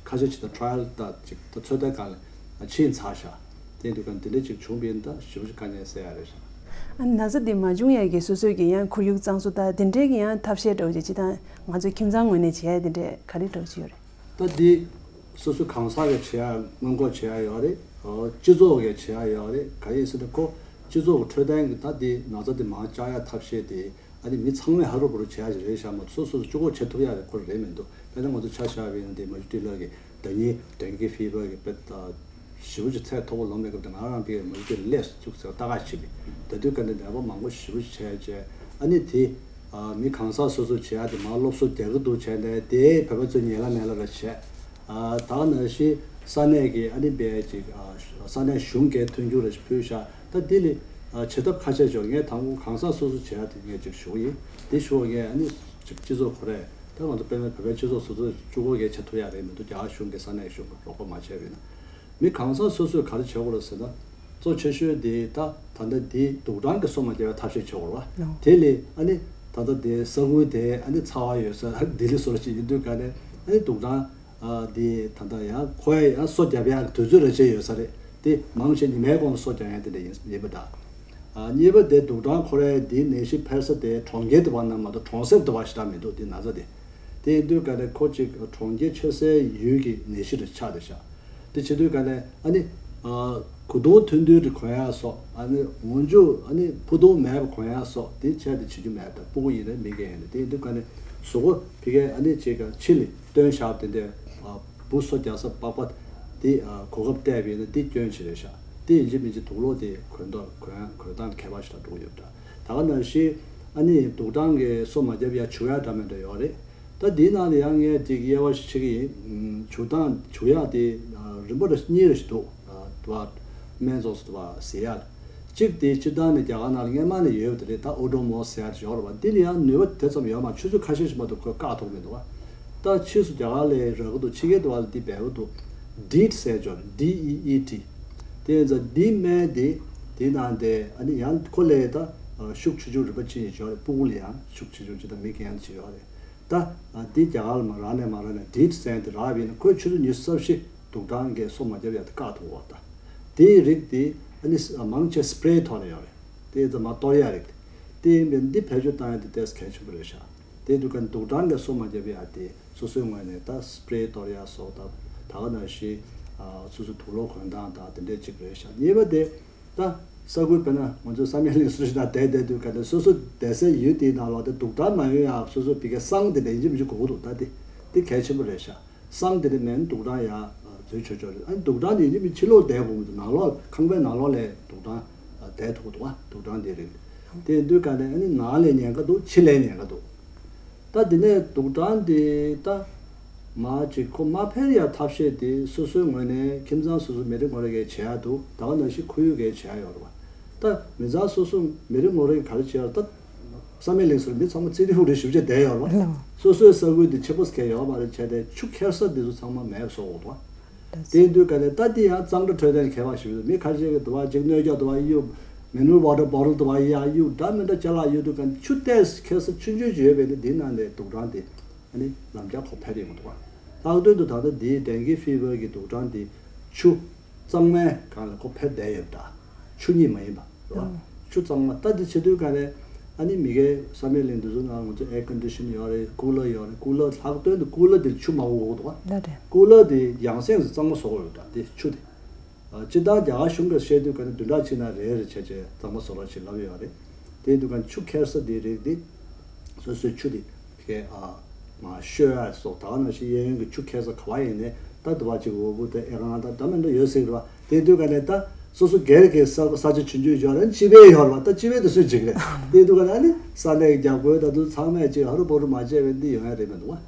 ཁ་ཤས་ཅིག་ད་ཊ་ར་ཡལ་ད་ཅིག་ད་ཚོད་ལྟའི་སྒང་ལ་ཕྱིན་ཚར་ཤག་དེ་ཡིན་དུས་ག་ནས་དེ་འདྲ་ཅིག་བྱུང་བ་ཡིན་ན་ད་ཞེ་པོ་ཅིག་དཀའ་ངལ་སེལ་ཡ་རེད་ཤག་ཨ་ན་ཚ་དེ་མ་བྱུང་ཡ་གི་སོ་སོའི་གི་ཡང་ཁོར་ཡུག་གཙང་བཟོ་ད་དེ་འདྲའི་གི་ཡང་ཐབས་ཤེས་འདྲ་བོ་ཅིག་སྤྱིར་བཏང་ང་ཚོའི་ཁྱིམ་ཚང་ངོས་ནས་བྱས་ཡ་དེ་འདྲས་ག་རེ་འདྲ་བོ་ཅིག་ཡོད་རེད། ད་འདི་སོ་སོ་གང་ཟག་གིས་བྱེད་ཡ་སྔོན་འགོག་བྱེད་ཡ་ཡོད་རེད། ཨོ་སྤྱི་ཚོགས་ཀྱིས་བྱེད་ཡ་ཡོད་རེད། གང་ཡིན་ཟེར་ན་ཁོ་སྤྱི་ཚོགས་ཀྱི་འཕྲོད་བསྟེན་གྱི་ད་འདི་ན་ཚ་འདི་མར་བཅག་ཡ་ཐབས་ཤེས་དེ་ཨ་ནི་མི་ཚང་མས་ཧ་རུ་བུ་རུ་བྱེད་ཡ་ཞིག་རེད་ཤག་མ་གཏོགས་སོ་སོ་སོ་གཅིག་པོ་བྱེད་ཐུབ་ཡ་རེད་ཁོ་རེད་མི་འདུག་དཔེར་ན་ང་ཚོ་ཆ་བཞག་པ་ཡིན་ན་འདི་མ་ཞུ་ཏི་ལགས་ཀྱིས་ཟླ་ཉིན་ཌེང་གི་ཕི་བར་གྱི་དཔེ་ད་ཞེ་པོ་ཅིག་ཚད་མཐོ་པོ་ལོངས་པའི་སྐབས་དེ་ང་རང་དེ་མུ་མཐུད་སླེབས་བཅུག་ཟེར་ལྟ་ག་ཕྱིན་པས། ད་དུས་ག་འདི་ནད་པ་མང་པོ་ཞེ་པོ་ཅིག་བྱས་རྗེས་ཨ་ནི་དེ་ཨ་མི་གང་ཟག་སོ་སོ་བྱེད་ཡ་དེ་མར་སློབ་གསོ་རྒྱག་གི་འདུག་བྱས་ནས་དེ་བོད་པ་ཚོས་ཉན་ལ་མེད་ལ་ར་བྱས། ཨ་ད་ག་ནང་བཞིན་ས་གནས་ཀྱི་ཨ་ནི་པའི་ཅིག་ཨ་ས་གནས་གཞུང་གིས་མཐུན་འགྱུར་ར་ཞིག་ཕུལ་ཤག་ད་དེ་ལས་ཨ་བྱེད་ཐབས་ཁ་ཤས་ཤིག་ངས་དང་པོ་གང་ཟག་སོ་སོ་བྱེད་ཡ་དེ་ངས་ཅིག་ཞུ་གི་ཡིན། དེ་ཞུ་བ་ངས་ཨ་ནི་ཅིག་སྤྱི་ཚོགས་ཁོ་རས་ད་ང་ཚོ་དཔེར་ན་བོད་པའི་སྤྱི་ཚོགས་སོ་སོ་གཅིག་པོ་གིས་བྱེད་ཐུབ་ཡ་རེད་མི་འདུག་རྒྱ་གར་གཞུང་གི་ས་གནས་གཞུང་གི་རོགས་པ་མ་བྱས་པ་ཡིན་ན། མི་གང་ཟག་སོ་སོས་ག་རེ་བྱེད་དགོས་རེད་ཟེར་ན། གཙོ་ཆེ་ཤོས་དེ་ད་ད་ལྟ་དེ་དུག་སྦྲང་གི་སོ་མ་རྒྱབ་པའི་ཐབས་ཤེས་བྱེད་དགོས་རེད་བ། ལགས། དེ་ལས་ཨ་ནི་ད་ལྟ་དེ་ས་ཁུལ་དེ་ཨ་ནི་ཚ་བ་ཡོད་ས་ལྡི་ལི་སོགས་ཅིག་ཡིན་དུས་ག་ནས་ཨ་ནི་དུག་སྦྲང་ཨ་དེ་ད་ལྟ་ཡང་ཁོ་ཡང་སོ་རྒྱབ་ཡག་དུས་ཚོད་རེ་བྱས་ཡོད་ས་རེད། དེ་མང་ཆེ་ཉི་མའི་གོང་སོ་རྒྱག་ཡག་དེ་འདྲ་ཡིན་ཡིན་པ་འདྲ། ཨ་གཉིས་པ་དེ་དུག་སྦྲང་ཁོ་རའི་དེའི་ནད་གཞི་འཕེལ་ས་དེ་གྲོང་ཁྱེར་དུ་བ་ན་མ་གཏོགས་གྲོང་གསེབ་དུ་བ་ཞེ་དྲག་མི་འདུག་དེ་ན་ཚ་དེ། དེ་ཡིན་དུས་ག་ནས་ཁོ་གཅིག་གྲོང་ཁྱེར་ཆེ་སའི་ཡུལ་གྱི་ནད་གཞི་རུ་ཆགས་བསྡད་ཤག་དེ་བྱེད་དུས་ག་ནས་ཨ་ནི་ཨ་གོས་ཐུང་ཐུང་ཐུང་རེ་གོན་ཡག་སོགས་ཨ་ནི་འོག་འཇུག་ཨ་ནི་ཕུ་ཐུང་མེད་པ་གོན་ཡག་སོགས་དེ་བྱས་ཏེ་བྱེད་རྒྱུ་མེད་པ་དང་སྤུ་གུ་ཡིན་ནའི་མི་རྒན་ཡིན་ནའི་དེ་ཡིན་དུས་ག་ནས་གཟུགས་པོ་ཕ་གིའི་ཨ་ནི་གཅིག་ག་ཕྱི་ལ་བཏོན་བཞག་དེ་འདྲའི་ཨ་འབུ་སོ་རྒྱག་ས་པགས་པ་དེ་ཨ་གོ་སྐབས་བལྟས་པ་ཡིན་ན་དེ་སྐྱོན་ཅིག་རེད་ཤག་དེ་ཡིན་གཅིག་མིན་གཅིག་དུག་སློག་དེ་གོན་ཐོག་གོན་གོན་སྟངས་ཁྱད་པར་ཞིག་དང་འགྲོ་གི་ཡོད་པ་འདྲ། ད་ག་ནང་བཞིན་ཨ་ནི་དུག་སྦྲང་གི་སོ་མ་བརྒྱབ་ཡ་བྱུག་ཡ་འདྲ་མི་འདྲ་ཡོད་རེད། ད་འདིའི་ནང་ལ་ཡང་ངས་ཅིག་དབྱེ་བ་ཞིག་ཕྱེ་གི་ཡིན། བྱུག་སྟངས་བྱུག་ཡག་དེ་རིམ་པ་རེ་གཉིས་རེ་ཞིག་འདུག་དུ་བ་སྨན་ཚོགས་སུ་དུ་བ་ཟེར་ཡག་གཅིག་དེ་སྤྱིར་བཏང་ནས་རྒྱ་གར་ནང་ལ་སྔན་མ་ནས་ཡོད་པ་དེ་རེད། ད་ཨོ་ཌོ་མོ་ཟེར་ཡག་ཅིག་ཡོད་རེད་བ། འདི་ལ་ཡང་ནུས་པ་དེ་ཙམ་ཡོད་མ་ཆུ་ཚོད་ཁ་ཤས་ཤིག་མ་གཏོགས་ཁོས་བཀག་ཐུབ་མི་འདུག་བ། ད་ཕྱིས་སུ་རྒྱ་གར་ལ་རག་གི་འདུག་ཕྱི་རྒྱལ་དུ་བ་ལ་འདི་འབེལ་གི་འདུག་ཌི་ཨི་ཊི་ཟེར་ཅིག་ཡོད་རེད། ཌི་ཨི་ཨི་ཊི། དེ་ཡིན་ཙང་འདི་སྨན་དེ་དེའི་ནང་དེ་ཨ་ནི་ཡང་ཁོ་ལས་ད་ཤུགས་ཆེ་ཆུང་རིམ་པ་ཅིག་ཡོད་རེད། སྤུ་གུ་ལ་ཡང་ཤུགས་ཆེ་ཆུང་ཅིག་དང་མི་རྒན་ཅིག་ཡོད་རེད། ད་འདི་རྒྱ་གར་ལ་མ་རག་ནས་མ་རག་ནས་ཌི་ཨི་ཊི་ཟེར་དེ་རག་པ་ཡིན་ན་ཁོས་ཆུ་ཚོད་ཉི་ཤུ་རྩ་བཞི་དུག་སྦྲང་གི་སོ་མ་བརྒྱབ་ཡག་དེ་བཀག་ཐུབ་པ་དང་། དེའི་རིགས་དེ་ཨ་ནི་མང་ཆེ་སི་པི་རེ་ཐོག་ནས་ཡོད་རེད། དེ་ཡིན་ཙང་མར་གཏོར་ཡག་རིགས་དེ་ཡིན་པས་འདི་བེད་སྤྱོད་བཏང་ཡག་དེ་ཏོག་ཙམ་གལ་ཆེན་པོ་རེད་ཤག་དེ་དུས་ཀ་དུག་སྦྲང་གི་སོ་མ་བརྒྱབ་ཡག་དེ་སོ་སོའི་ངོས་ནས་ད་སི་པི་རེ་གཏོར་ཡག་སོགས་དང་ད་ག་ནང་བཞིན་སོ་སོའི་དུག་སློག་གོན་སྟངས་དང་དེ་འདྲས་ཅིག་རེད་ཤག་གཉིས་པ་དེ། ད་ས་ཁུལ་དཔེར་ན་ང་ཚོའི་བསམ་ཡས་གླིང་སུ་ཞིག་དང་བསྡད་བསྡད་དུས་ག་དེ་སོ་སོ་བསྡད་སའི་ཡུལ་དེའི་ནང་ལོགས་དེ་དུག་སྦྲང་མ་ཡོང་ཡག་སོ་སོ་བི་གའི་སྲང་དེ་འདྲ་ཡིན་གཅིག་མིན་གཅིག་དགོས་ཀྱི་འདུག་ད་དེ་དེ་གལ་ཆེན་པོ་རེད་ཤག་སྲང་དེ་འདྲ་མེད་ན་དུག་སྦྲང་ཡག་འཛུལ་ཆོག་ཆོག་རེད། ཨ་ནི་དུག་སྦྲང་དེ་ཡིན་གཅིག་མིན་ཕྱི་ལོགས་བསྡད་དགོས་མི་འདུག་ནང་ལོགས་ཁང་པའི་ནང་ལོགས་ལ་དུག་སྦྲང་བསྡད་ཐུབ་ཀྱི་འདུག་ཨ་དུག་སྦྲང་དེ་རིགས་དེ་ཡིན་དུས་ག་ནས་ཨ་ནི་ནང་ལ་ཉེན་ཁ་འདུག་ཕྱི་ལ་ཉེན་ཁ་འདུག་ད་དེ་ནས་དུག་སྦྲང་དེ་ད་མ་ཅིག་ཁོ་མ་འཕེལ་ཡ་ཐབས་ཤེས་དེ་སོ་སོའི་ངོས་ནས་ཁྱིམ་ཚང་སོ་སོ་མི་རེ་ངོ་རེ་གས་བྱེད་ཡ་འདུག་ད་ག་ནང་བཞིན་ཁོར་ཡུག་གས་བྱེད་ཡ་ཡོད་རེད་བ། ད་མི་ཚང་སོ་སོ་མི་རེ་ངོ་རེ་ག་རེ་བྱེད་ཡ་ད་བསམ་ཡས་གླིང་སོགས་མི་ཚང་མ་ཙི་ཏི་ཧུ་རེ་ཞིབ་ཆ་བསྡད་ཡོད་རེད་བ། ལགས། སོ་སོའི་ས་ཁུལ་དེ་ཆེ་པོ་སྐད་ཡོད་མ་རེད་བྱས་ཏེ་ཆུ་ཁྱེར་ས་དེ་ཚོ་ཚང་མ་མེད་བཟོ་འོག་ཏུ་བ། དེ་དུས་ག་ལས་ད་འདི་ཡང་གཙང་སྦྲ་འཕྲོད་བསྟེན་ཁྱད་པར་ཞིག་མི་ཁ་ཤས་ཀྱི་དུ་བ་གཅིག་སྣོད་ཀྱག་དུ་བ་གཡུག་མི་ནུར་ཝ་ཊར་བོ་ཊལ་དུ་བ་ཡ་གཡུག་འདྲ་མི་འདྲ་ཅ་ལག་གཡུག་དུས་ག་ཆུ་ཏོག་ཙམ་ཁྱེར་ས་ཆུང་ཆུང་ཅིག་ཡོད་པས་ནི་འདི་ནང་ནས་དུག་སྦྲང་དེ་ཨ་ནི་ལམ་རྒྱག་ཁོ་འཕེལ་ཡོང་འདུག་བ། ལྷག་དོན་དུ་ད་ལྟ་འདིའི་ཌེང་གི་ཕི་བར་གྱི་དུག་སྦྲང་དེ་ཆུ་གཙང་མའི་སྒང་ལ་ཁོ་ཕེབས་བསྡད་ཡོད་འདྲ། ཆུ་གཉིས་མ་ཡིན་པ་རེད་བ། ཆུ་གཙང་མ་ད་འདི་བྱེད་དུས་ག་ནས་ཨ་ནི་མི་གའི་བསམ་ཡས་གླིང་འདི་ཚོ་ནང་ང་ཚོ་ཨེར་ཀོན་ཌི་ཤན་ཡོད་རེད། ཀུ་ལར་ཡོད་རེད། ཀུ་ལར་ལྷག་དོན་དུ་ཀུ་ལར་འདི་ཆུ་མང་པོ་འོག་འདུག་བ། ལགས་རེད། ཀུ་ལར་འདི་ཡང་སེང་ཙམ་གཙང་མ་བཟོ་དགོས་ཡོད་འདྲ་འདི་ཆུ་དེ། སྤྱིར་བཏང་རྒྱ་གར་གཞུང་གིས་བཤད་དུས་ག་ནས་བདུན་ཕྲག་གཅིག་ནང་རེ་རེ་བྱས་བྱས་གཙང་མ་བཟོ་རོགས་ཞེས་ལབ་ཡོད་རེད། དེ་དུས་ག་ནས་ཆུ་ཁྱེར་ས་འདི་རིགས་འདི་སོ་སོའི་ཆུ་དེ། ཁེ་ཨ་མ་ཤོད་ཨ་སོགས་ད་ག་ནང་བཞིན་གཡས་གཡོན་གྱི་ཆུ་ཁྱེར་ས་ག་བ་ཡིན་ནའི་ད་དུ་བ་ཅིག་འོ་བུ་དེ་ཨེ་རང་ད་ད་མི་འདྲ་ཡོད་ཟེར་གི་རེད་བ། དེ་དུས་ག་ནས་ད་ སོ་སོ་སྒེར་གྱི་ས་ས་ཆ་ཆུང་ཆུང་ཡོད་རེད། སྤྱི་པའི་ཡོད་རེད་བ། ད་སྤྱི་པའི་དེ་སུས་བྱེད་ཀྱི་རེད། དེ་དུས་ག་ལ་ནི་ས་གནས་ཀྱི་རྒྱབ་འགོད་ད་དུང་ཚང་མས་ཅིག་ཧ་རུ་བོ་རུ་མ་བྱས་པའི་འདི་ཡོང་ཡ་རེད་མི་འདུག་བ།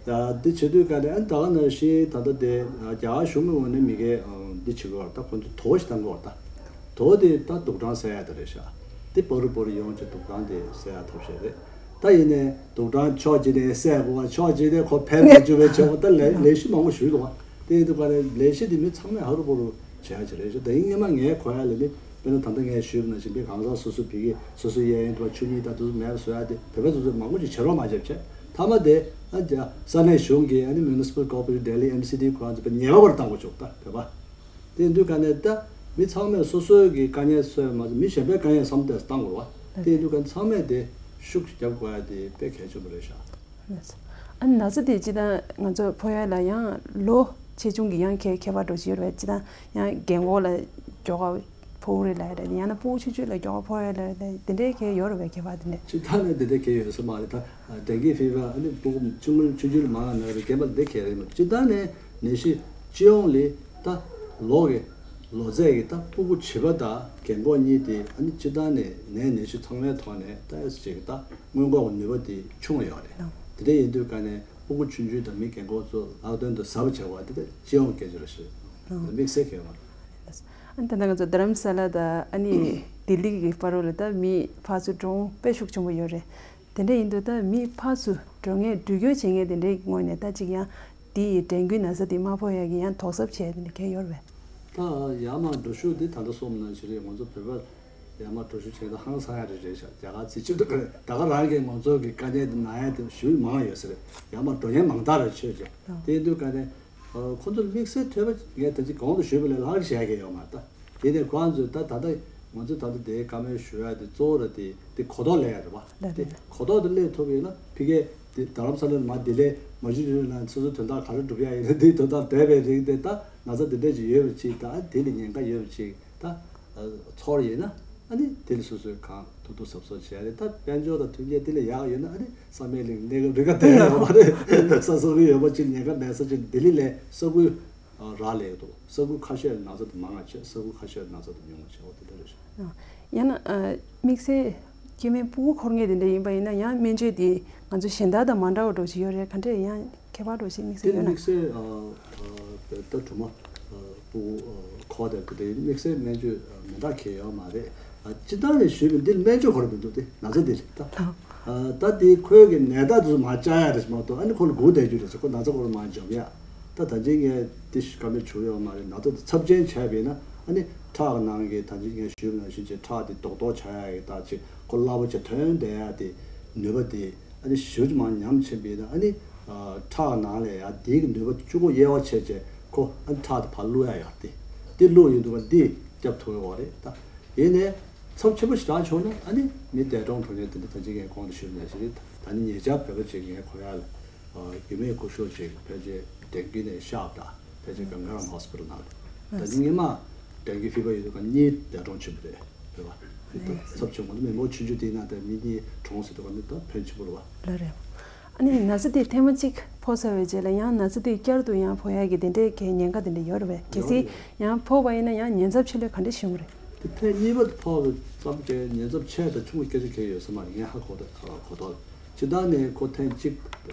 ད་འདི་བྱེད་དུས་ག་ལ་ཨ་ནི་ད་ག་ནང་བཞིན་ད་ལྟ་དེ་རྒྱ་གར་གཞུང་གི་ངོས་ནས་མི་སྒེར་འདི་བྱེད་དགོས་རེད། ད་ཁོ་ཚོ་དོ་ཞིག་བཏང་དགོས་རེད། ད་དོ་དེ་ད་དུག་སྦྲང་བསལ་ཡ་དེ་རེད་ཤག་དེ་བོ་རུ་བོ་རུ་ཡོང་ཅིག་དུག་སྦྲང་དེ་བསལ་ཡ་ཐབས་ཤེས་རེད། ད་ཡིན་ནའི་དུག་སྦྲང་ཕྱོགས་གཅིག་ནས་བསད་དགོས་པ། ཕྱོགས་གཅིག་ནས་ཁོ་ཕན་མ་བཅུག་པའི་ཆེད་དུ་ད་ལས་ལས་གཞི་མང་པོ་ཞུས་འདུག་བ། དེ་ཡིན་དུས་ག་ལ་ལས་གཞི་དེ་མི་ཚང་མས་ཧ་རུ་བོ་རུ་བྱེད་ཡ་ཅིག་རེད་ཤག་ད་ཡིན་སྔོན་མ་ངས་གོ་ཡ་ལ་ནི་དཔེར་ན་ད་ལྟ་ངས་ཞུས་པ་ནང་བཞིན་པའི་གང་ཟག་སོ་སོ་བི་གི་སོ་སོ་གཡས་གཡོན་དུ་བ་ཆུ་གཉིས་ད་དུ་མེད་པ་བཟོ་ཡ་དེ་བོད་པ་སོ་སོས་མང་པོ་ཅིག་བྱེད་རོགས་མ་བྱས་བྱས། མཐའ་མ་དེ་ཨ་ས་གནས་གཞུང་གི་ཨ་ནི་Municipal Corporation Delhi M C D ཁོ་རང་ཚོ་ཉེས་པ་བར་བཏང་དགོས་བྱུང་ད་བོད་པ། དེ་ཡིན་དུས་ག་ནས་ད་མི་ཚང་མས་སོ་སོའི་གི་དཀའ་ངལ་སེལ་མ་ཟད་མི་གཞན་པའི་དཀའ་ངལ་བསམ་སྟེ་བཏང་དགོས་བ། དེ་ཡིན་དུས་ག་ཚང་མས་དེ་ཤུགས་རྒྱབ་དགོས་ཡ་དེ་དཔེ་གལ་ཆེན་པོ་རེད་ཤག་ཨ་ན་ཚ་དེ་སྤྱི་བཏང་ང་ཚོ་ཕོ་ཡ་ལ་ཡང་ལོ་ཆེ་ཆུང་གི་ཡང་ཁྱད་ཁྱད་པར་འགྲོ་བཞིན་ཡོད་རེད། སྤྱི་བཏང་ཡང་རྒན་གོག་ལ་མགྱོགས་པ་ཕོག་རེད་ལབ་རེད། ཡང་ན་སྤུ་གུ་ཆུང་ཆུང་ལ་མགྱོགས་པ་ཕོག་ཡ་ལབ་རེད། དེ་འདྲའི་ཁྱད་ཡོད་རེད་བས། ཁྱད་པར་དེ་འདྲ་སྤྱི་བཏང་ནས་དེ་འདྲའི་ཁྱད་ཡོད་ས་མ་རེད། ད་ཌེང་གི་ཕི་བར་ཨ་ནི་སྤུ་གུ་ཆུང་ཆུང་ཆུང་ཆུང་མང་ང་ན་རེད། རྒན་པ་དེ་ཁྱད་རེད་མ། སྤྱི་བཏང་ནས་ནད་གཞི་སྤྱི་ཡོངས་ལས་ད་ལོ་གི་ལོ་ཚད་ཀྱི་ད་སྤུ་གུ་བྱིས་པ་དང་རྒན་གོག་གཉིས་དེ་ཨ་ནི་སྤྱི་བཏང་ནས་ནད་ནད་གཞི་ཚང་མའི་ཐོག་ནས་ད་ཨེ་ཙི་ཅིག་ད་སྔོན་འགོག་གི་ནུས་པ་དེ་ཆུང་བ་ཡོད་རེད། དེ་འདྲ་ཡིན་དུས་ག་ནས་སྤུ་གུ་ཆུང་ཆུང་དང་མི་རྒན་གོག་ཚོ་ལྷག་དོན་དུ་གཟའ་པ་བྱ་བ་དེ་ད་སྤྱི་ཡོངས་སྐད་ཆ་རེད་ཤག་དམིགས་བསལ་གལ་བ། ཨ་ནི་ད་ལྟ་ང་ཚོ་རྡ་རམ་ས་ལ་དང་ཨ་ནི་ལྡི་ལི་གི་བར་ལ་ད་མི་ཕར་ཚུར་འགྲོ་འོང་དཔེ་ཤུགས་ཆེན་པོ་ཡོད་རེད། དེ་འདྲ་ཡིན་དུས་ད་མི་ཕར་ཚུར་འགྲོ་མཁན་འགྲུལ་སྐྱོད་བྱེད་མཁན་དེ་འདྲའི་ངོས་ནས་ད་ཅིག་ཡང་དེ་ཡི་ཌེང་གུ་ན་ཚ་དེ་མ་ཕོག་ཡ་གི་ཡང་དོགས་གཟབ་བྱས་དེ་འདྲ་གལ་ཡོད་རེད་པས། ད་ཡར་མར་འགྲོ་ཞུགས་དེ་ད་ལྟ་སོང་ནང་བཞིན་རེད། ང་ཚོ་བོད་པ་ཡར་མར་འགྲོ་ཞུགས་བྱས་ད་ཧང་སང་ཡ་རེ་རེད་ཤག་རྒྱ་གར་རྩིས་ཆུ་ད་ག་ད་ག་རང་གི་ང་ཚོ་གི་དཀའ་ངལ་དེ་ན་ཡ་དེ་ཞུ་མང་ཡོད་ས་རེད། ཡར་མར་འགྲོ་མཁན་མང་དག་རེད་ཆོས་ཀྱང་། དེ་ཡིན་དུས་ག་ནས་ཁོ་ཚོར་དམིགས་བསལ་ཐོས་པ་ངས་ད་ཅིག་གོང་དུ་ཞུས་པ་ལས་ལྷག་བྱས་ཀྱི་ཡོད་མ་རེད། ད་དེ་ནས་ཁོ་རང་ཚོས་ད་ད་ལྟ་ང་ཚོས་ད་ལྟ་དེའི་བཀའ་མོལ་ཞུ་ཡ་དེ་གཙོ་བོ་ར་དེ་དེ་གོ་རྟོགས་སླེབས་ཡ་རེད་བ། ལགས་དེ་རེད། གོ་རྟོགས་དེ་སླེབས་ཐུབ་ཡོད་ན་ཕ་གིའི་དེ་རྡ་རམ་ས་ལ་ནས་མར་ལྡི་ལི་མ་གཞི་རིང་ལ་སོ་སོ་དོན་དག་ག་རེ་སྒྲུབ་ཡ་ཡིན་ན་དེའི་དོན་དག་བསྡད་པའི་རིང་དེ་ད་ན་ཚ་དེ་འདྲ་ཅིག་ཡོད་པ་ཅིག་ད་དེ་ལ་ཉེན་ཁ་ཡོད་པ་ཅིག་ད་ཚོར་ཡིན་ན་ཨ་ནི་དེ་ལ་སོ་སོས་གང་ཐུབ་ཐུབ་གཟབ་གཟབ་བྱས་རེད། ད་དཔལ་འབྱོར་དང་མཐུན་རྐྱེན་དེ་ལ་ཡག་ཡོད་ན་ཨ་ནི་བསམ་ཡས་གླིང་གནས་སྐབས་རི་ཁ་བསྡད་ཡོད་མ་རེད། ས་ས་ཁུལ་ཡོད་པ་ཅིག་ཉེན་ཁ་མེད་ས་ཅིག་ལྡི་ལི་ལས་ས་ཁུལ་རག་ལས་འདུག་ས་ཁུལ་ཁ་ཤས་ན་ཚ་དེ་མང་བ་བྱས། ས་ཁུལ་ཁ་ཤས་ན་ཚ་དེ་ཉུང་བ་བྱས། འོ་དེ་འདྲ་རེད་ཤག་ཡང་ན་དམིགས་བསལ་སྐྱེ་དམན་སྤུ་གུ་འཁོར་མཁན་དེ་འདྲ་ཡིན་པ་ཡིན་ན་ཡང་སྨན་བཅོས་དེ་ང་ཚོ་གཞན་དག་དང་མ་འདྲ་བ་འདྲ་ཞིག་ཡོད་རེད། ག་འདྲས་ཡང་ཁྱད་པར་འདྲ་ཞིག་དམིགས་བསལ་ཡོད་ན། དེ་དམིགས་བསལ་ད་གྲུ་མ་སྤུ་གུ་འཁོར་དེ་དེ་དམིགས་བསལ་སྨན་བཅོས་མི་འདྲ་གང་ཡང་ཡོད་མ་རེད། སྤྱི་བཏང་ནས་ཞུས་པ་འདི་སྨན་བཅོས་འཁོར་མི་འདུག་དེ་ན་ཚ་དེ་རེད་ད། ད་དེ་ཁོའི་གི་ནད་རྟགས་དེ་ཚོ་མར་བཅར་ཡ་རེད་མ་གཏོགས་ཨ་ནི་ཁོ་ལ་སྒུག་བསྡད་རྒྱུ་རེད་ཟེར། ཁོ་ན་ཚ་ཁོ་ལ་མར་འཇོམས་ཡ། ད་ད་ཅིག་ངས་དེ་བཀའ་མོལ་བྱུང་ཡོད་མ་རེད། ན་ཚ་དེ་ཚབས་ཆེན་ཆགས་པ་ཡིན་ན་ཨ་ནི་ཁྲག་ནང་གི་ད་ཅིག་ངས་ཞུས་པ་ནང་བཞིན་གྱི་ཁྲག་དེ་རྡོག་རྡོག་ཆགས་ཡ་གི་ད་ཅིག་ཁོ་རླབས་པོ་ཆེ་ཐོན་བསྡད་ཡ་དེ་ནུས་པ་དེ་ཨ་ནི་ཞེ་པོ་ཅིག་མར་ཉམས་ཕྱིན་པ་ཡིན་ན་ཨ་ནི་ཁྲག་ནང་ལ་ཡ་དེའི་གི་ནུས་པ་གཅིག་པོ་དབྱེ་བ་ཕྱེ་བྱས་ཁོ་ཨ་ནི་ཁྲག་དེ་ཕར་བླུག་ཡ་ཡོད་དེ། དེ་བླུག་ཡོང་དུས་ད་དེ་སྐྱོབ་ཐུབ་ཡོད་རེད་ད། ཡིན་ནའི་ཚབས་ཆེན་པོ་ཞེ་དྲག་བྱུང་ན་ཨ་ནི་མི་འདས་གྲོངས་འགྲོ་མཁན་དེ་འདྲ་ད་ཅིག་ངས་གོང་དུ་ཞུས་པ་ནང་བཞིན་རེད། ད་ནི་ཉེ་ཆར་བོད་པ་ཅིག་ངའི་ཁོ་ཡ་ལ་རྒྱུས་མེད་སྐུ་ཞབས་ཅིག་ཕལ་ཆེར་ཌེང་གི་ནས་གཤགས་པ་དང་ཕལ་ཆེར་གངྒཱ་རམ་ཧོ་སི་པི་ཊལ་ནང་ལ་ད་ཅིག་སྔོན་མ་ཌེང་གི་ཕི་བར་ཡོད་དུས་ག་གཉིས་འདས་གྲོངས་ཕྱིན་པ་རེད། བོད་པ་ཚབས་ཆེན་པོ་མི་མང་ཆུང་ཆུང་དེའི་ནང་དེ་མི་གཉིས་གྲོངས་ཟེར་དུས་ག་ནི་ད་ཕན་ཆེན་པོ་རེད་བ། ལགས་རེད། ཨ་ནི་ན་ཚ་དེ་ཐེངས་མ་གཅིག་ཕོག་ཚར་བའི་རྗེས་ལ་ཡང་ན་ཚ་དེ་བསྐྱར་དུ་ཡང་ཕོག་ཡག་གི་དེ་འདྲའི་གི་ཉེན་ཁ་དེ་འདྲ་ཡོད་རེད་པས། གལ་སྲིད་ཡང་ཕོག་པ་ཡིན་ན་ཡང་ཉེན་ཚབས་ཆེ་ལོས་ག་འདྲ་བྱུང་རེད། དེ་ཐེངས་གཉིས་པ་དེ་ཕོག་པའི་ཙམ་གྱི་ཉེན་ཚབས་ཆེ་དང་ཆུང་བའི་སྐད་ཆ་གང་ཡོད་ས་མ་རེད། ངས་ཧ་གོ་ད་གོ་ཐོག་ལ་སྤྱི་བཏང་ནས་ཁོ་ཐེངས་གཅིག་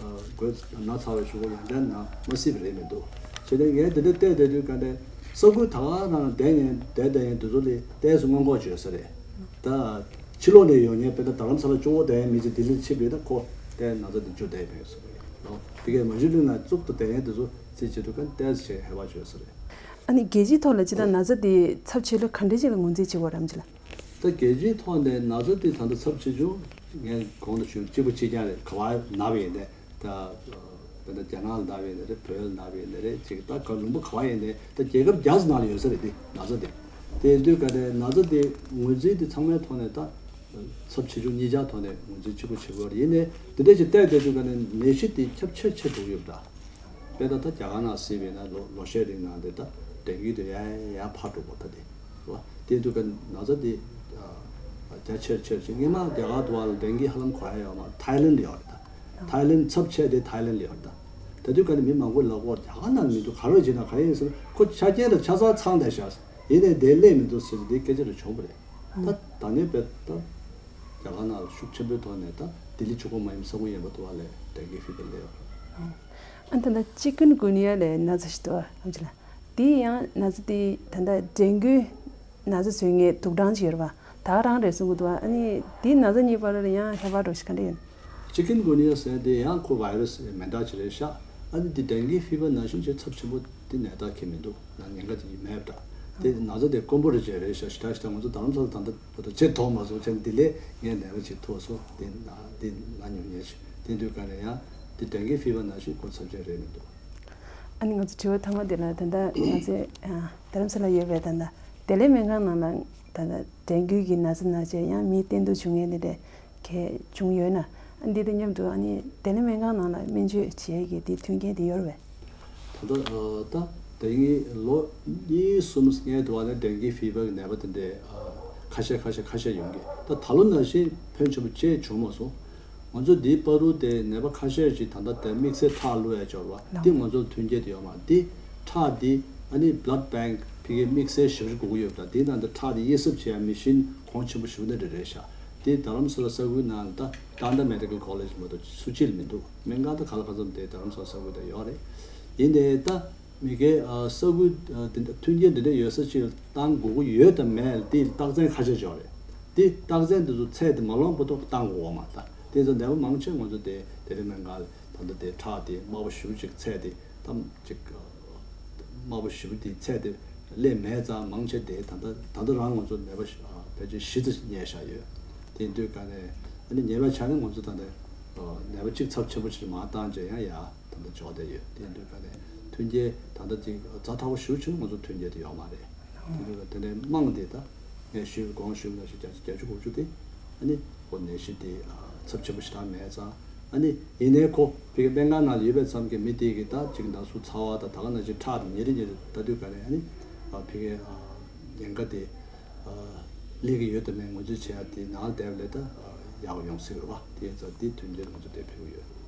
འགོས་ན་ཚ་བའི་གཞུག་གུ་ཡང་བསྐྱར་ན་མ་སྲིད་པ་རེད་མི་འདུག་བྱས་ནས་ངས་དེ་འདྲ་བལྟས་བསྡད་དུས་ག་འདྲ་ས་ཁུལ་ད་ག་རང་བསྡད་ནས་བསྡད་བསྡད་ཡང་དེ་ཚོ་ལས་ཏོག་ཙམ་སྔོན་འགོག་བྱེད་ས་རེད་ད། ཕྱི་ལོགས་ནས་ཡོང་མཁན་དཔེར་ན་རྡ་རམ་ས་ལ་གཅིག་པོ་བསྡད་མཁན་མི་ཚོ་ལྡི་ལི་ཕྱིན་པ་ཡིན་ན་ཁོ་དེ་ན་ཚ་དེ་འཇུ་བསྡད་མེད་ཟེར་གི་རེད། དེ་གའི་མ་གཞི་ལུས་ན་གཙུག་ཏུ་བསྡད་མཁན་དེ་ཚོ་རྩིས་བྱེད་དུས་ག་ཏོག་ཙམ་ཞིག་ཧེ་བག་བྱེད་ས་རེད། ཨ་ནི་རྒྱལ་སྤྱིའི་ཐོག་ལ་ཅི་ལྟར་ན་ཚ་དེ་ཚབས་ཆེ་ལོས་ག་འདྲ་ཅིག་ལ་ངོས་འཛིན་བྱེད་དགོས་རམ་ཅི་ལ། ད་རྒྱལ་སྤྱིའི་ཐོག་ནས་ན་ཚ་དེ་ད་ལྟ་ཚབས་ཆེ་ཆུང་ངས་གོང་དུ་ཞུས་གཅིག་པ་གཅིག་རྐྱང་རེད། ག་བ་ན་བ་ཡིན་ནའི་ད། དཔེར་ན་རྒྱ་ནག་ལ་ན་བ་ཡིན་ནའི་རེད། བོད་ལ་ན་བ་ཡིན་ནའི་རེད། ཅིག་ད་ག་ལུང་པ་ག་བ་ཡིན་ནའི་ད་རྒྱལ་ཁབ་བརྒྱ་ཙམ་ནང་ལ་ཡོད་ས་རེད་དེ་ན་ཚ་དེ། དེ་ཡིན་དུས་ག་ནས་ན་ཚ་དེ་ངོས་འཛིན་དེ་ཚང་མའི་ཐོག་ནས་ད་ཚབས་ཆེ་ཆུང་གཉིས་ཆར་ཐོག་ནས་ངོས་འཛིན་གཅིག་པ་བྱེད་དགོས་རེད། ཡིན་ནའི་དེ་འདྲ་ཞིག་བལྟས་བསྡད་དུས་ག་ནས་ནད་གཞི་དེ་ཁྱབ་ཆེར་ཆེར་འགྲོ་གི་ཡོད་པ་འདྲ། དཔེར་ན་ད་རྒྱ་གར་ནང་གཟིགས་པ་ཡིན་ན་ལོ་ལོ་ཤས་རིང་ནང་དེ་ད་ཌེང་གི་དེ་ཡར་ཡར་འཕར་འགྲོ་བ་ད་དེ་རེད་བ། དེ་དུས་ཀ་ན་ཚ་དེ་རྒྱ་ཆེར་ཆེར་ཕྱིན། སྔོན་མ་རྒྱ་གར་དུ་བ་ལ་ཌེང་གི་ཧ་ལམ་གོ་ཡ་ཡོད་མ་རེད། ཐའི་ལེན་ལ་ཡོད་རེད་ད། ཐའི་ལེན་ཚབས་ཆེ་དེ་ཐའི་ལེན་ལ་ཡོད་རེད་ད། ད་དུས་ཀ་ནས་མི་མང་པོ་ལབ་ཀྱི་ཡོད་རེད། རྒྱ་གར་ནང་མི་འདུག་ག་རེ་བྱས་ན་ག་རེ་ཡིན་ཟེར་ན་ཁོ་ཆ་རྐྱེན་དང་ཆ་ཚང་ཚང་བསྡད་ཤག་ཡིན་ནའི་དེ་སླེབས་མི་འདུག་ཟེར་ཏེ་སྐད་ཆ་རེ་བྱུང་བ་རེད། ད་ད་ནས་བས་ད་རྒྱ་གར་ནང་ལ་ཤུགས་ཆེན་པོའི་ཐོག་ནས་ད་ལྡི་ལི་གཅིག་པོ་མ་ཡིན་པ་ས་ཁུལ་གཞན་པ་དུ་བ་ལས་ཌེང་གི་ཕི་བར་སླེབས་ཡོད་རེད། ཨ་ད་ད་ཅི་ཀུན་གུ་ནི་ཡ་ལས་ན་ཚ་ཞིག་འདུག་ཨ་ཨམ་ཆི་ལགས། དེ་ཡང་ན་ཚ་དེ་ད་ད་ཌེང་གི་ན་ཚ་བཟོས་མཁན་དུག་སྦྲང་ཅིག་ཡོད་རེད་པ། ད་ག་རང་རེད་གསུང་གི་འདུག་ཨ་ནི་དེ་ན་ཚ་གཉིས་བར་ལ་ཡང་ཁྱད་པར་འདྲ་ཞིག་ག་འདྲ་ཡོད། ཅི་ཀུན་གུ་ནི་ཡ་ཟེར་དེ་ཡང་ཁོ་ཝའི་རུ་སི་མེ་མདའ་ཅིག་རེད་ཤག་ཨ་ནི་དེ་ཌེང་གི་ཕི་བར་ནང་བཞིན་ཅིག་ཚབས་ཆེན་པོ་དེ་ནད་རྟགས་ཁེལ་མི་འདུག་ན་ཉེན་ཁ་དེ་མེད་པ་འདྲ། དེ་ན་ཚ་དེ་དཀོན་པོ་རེ་ཅིག་རེད་ཤག་ཞེ་དྲག་ཞེ་དྲག་ང་ཚོ་རྡ་རམ་ས་ལ་ད་ལྟ་བར་དུ་ཅིག་མཐོང་མ་སོང་། ཅིག་འདི་ལས་ངས་ནད་པ་ཅིག་ཐུག་སོང་། དེ་ན་དེ་ན་ཉུང་ཉུང་ཅིག་དེ་དུས་ག་ནས་ཡང་དེ་ཌེང་གི་ཕི་བར་ནང་བཞིན་ཁོ་ཚབས་ཆེན་རེད་མི་འདུག་ཨ་ནི་ང་ཚོ་དྲི་བ་ཐོག་མ་དེ་ལ་ད་ལྟ་ང་ཚོའི་ཨ་རྡ་རམ་ས་ལ་ཡོད་པའི་ད་ལྟ་བདེ་ལེགས་སྨན་ཁང་ནང་ལ་ད་ལྟ་ཌེང་གི་གི་ན་ཚ་ན་བྱས་ཡང་མི་སྟོན་གཏུག་བྱུང་མཁན་དེ་འདྲ་གལ་བྱུང་ཡོད་ན། ཨ་འདི་དང་མཉམ་དུ་ཨ་ནི་བདེ་ལེགས་སྨན་ཁང་ནང་ལ་སྨན་བཅོས་བྱེད་ཡས་ཀྱི་དེ་མཐུན་རྐྱེན་དེ་ཡོད་རེད་པས། ད་ལྟ་ཨ་ད་དེ་ངའི་ལོ་གཉིས་གསུམ་སྔོན་དུ་བ་ནས་ཌེང་གི་ཕི་བར་གི་ནད་པ་དེ་འདྲས་ཨ་ཁ་ཤས་ཁ་ཤས་ཁ་ཤས་ཡོང་གི། ད་ད་ལོ་ནང་བཞིན་ཕོན་ཆེན་པོ་ཅིག་བྱུང་མ་སོང་། ང་ཚོ་འདིའི་བར་དུ་དེ་ནད་པ་ཁ་ཤས་ཅིག་ད་ལྟ་དེ་དམིགས་བསལ་ཁྲག་བླུག་ཡ་འབྱོར་བ་འདི་ང་ཚོར་མཐུན་རྐྱེན་དེ་ཡོད་མ་རེད། འདི་ཁྲག་འདི་ཨ་ནི་བྷ་ལཌ་བེང་ཕི་གའི་དམིགས་བསལ་ཞབས་ཞུ་དགོས་ཀྱི་ཡོད་པ་དང་། འདིའི་ནང་དུ་ཁྲག་འདི་དབྱེ་གསབ་བྱེད་ཡ་མི་ཤིན་གོང་ཆེན་པོ་ཞིག་འདི་འདྲ་རེད་ཤག་འདི་རྡ་རམ་ས་ལ་ས་ཁུལ་ནང་ལ་ད་ཏཱན་ཏཱ་མེ་ཌི་ཀལ་ཀོ་ལེཇ་མ་གཏོགས་སུ་གཅིག་ལ་མི་འདུག་སྨན་ཁང་ད་ག་ལ་ག་ཚོད་དེ་རྡ་རམ་ས་ལ་ས་ཁུལ་དུ་ཡོད་རེད། ཡིན་ནའི་ད་མི་སྒེར་ཨ་ས་ཁུལ་ཨ་དེ་འདྲ་མཐུན་རྐྱེན་དེ་འདྲ་ཡོད་ས་ཅིག་ལ་བཏང་དགོས་ཀྱི་ཡོད་དམ་མེད་ལ་དེ་རྟགས་མཚན་ཁ་ཤས་ཅིག་ཡོད་རེད། དེ་རྟགས་མཚན་དེ་ཚོ་ཚད་དེ་མ་ལོངས་བར་དུ་བཏང་དགོས་མ་རེད། ད་དེ་ཚོ་ནད་པ་མང་ཆེ་ང་ཚོ་དེ་བདེ་ལེགས་སྨན་ཁང་ལ་ད་ལྟ་དེ་ཁྲག་དེ་དམའ་པོ་ཞེ་པོ་ཅིག་ཚད་དེ་ད་ཅིག་དམའ་པོ་ཞེ་པོ་དེ་ཚད་དེ་སླེབས་མེད་ཙང་མང་ཆེ་དེ་ད་ལྟ་ད་ལྟ་རང་ང་ཚོ་ནད་པ་ཕལ་ཆེར་བཞི་ཙམ་ཞིག་རྙེད་བཞག་ཡོད། དེ་དུས་ག་ནས་ཨ་ནི་ཉེ་བའི་ཆ་ནས་ང་ཚོ་ད་ལྟ་ནད་པ་གཅིག་ཚབས་ཆེན་པོ་ཞིག་མར་བཏང་རྗེས་ཡང་ཡར་ད་ལྟ་འཇོག་བསྡད་ཡོད། དེ་དུས་ག་ནས་མཐུན་རྐྱེན་ད་ལྟ་ཅིག་ཛ་དྲག་པོ་ཞེ་པོ་ཅིག་ང་ཚོ་མཐུན་རྐྱེན་དེ་ཡོད་མ་རེད། དེ་དུས་ག་དེ་ནས་དམངས་དེ་ད་ངས་ཞུས་གོང་ཞུས་ནང་བཞིན་བརྒྱ་ཆ་བརྒྱད་ཅུ་དགུ་བཅུ་དེ་ཨ་ནི་ཁོ་ནད་གཞི་དེ་ཚབས་ཆེན་པོ་ཞེ་དྲག་མེད་ཙང་། ཨ་ནི་ཡིན་ནའི་ཁོ་ཕ་གི་སྨན་ཁང་ནང་ལ་ཡོད་པའི་མཚམས་ཀྱི་མི་དེ་གི་ད་ཅིག་ན་ཟུག་ཚ་བ་དང་ད་ག་ནང་བཞིན་ཁྲག་དེ་ཉིན་རེ་ཉིན་རེ་ལྟ་དུས་ག་ནས་ཨ་ནི་ཕ་གི་ཉེན་ཁ་དེ་སླེབས་ཀྱི་ཡོད་དམ་མེད་ངོས་འཛིན་བྱེད་ཡ་དེ་ནང་ལ་བསྡད་པ་ལས་ད་ཡག་པོ་ཡོང་སྲིད་རེད་བ། དེ་ཡིན་ཙང་དེ་མཐུན་རྐྱེན་ང་ཚོ་དེ་ཕུལ་གྱི་ཡོད།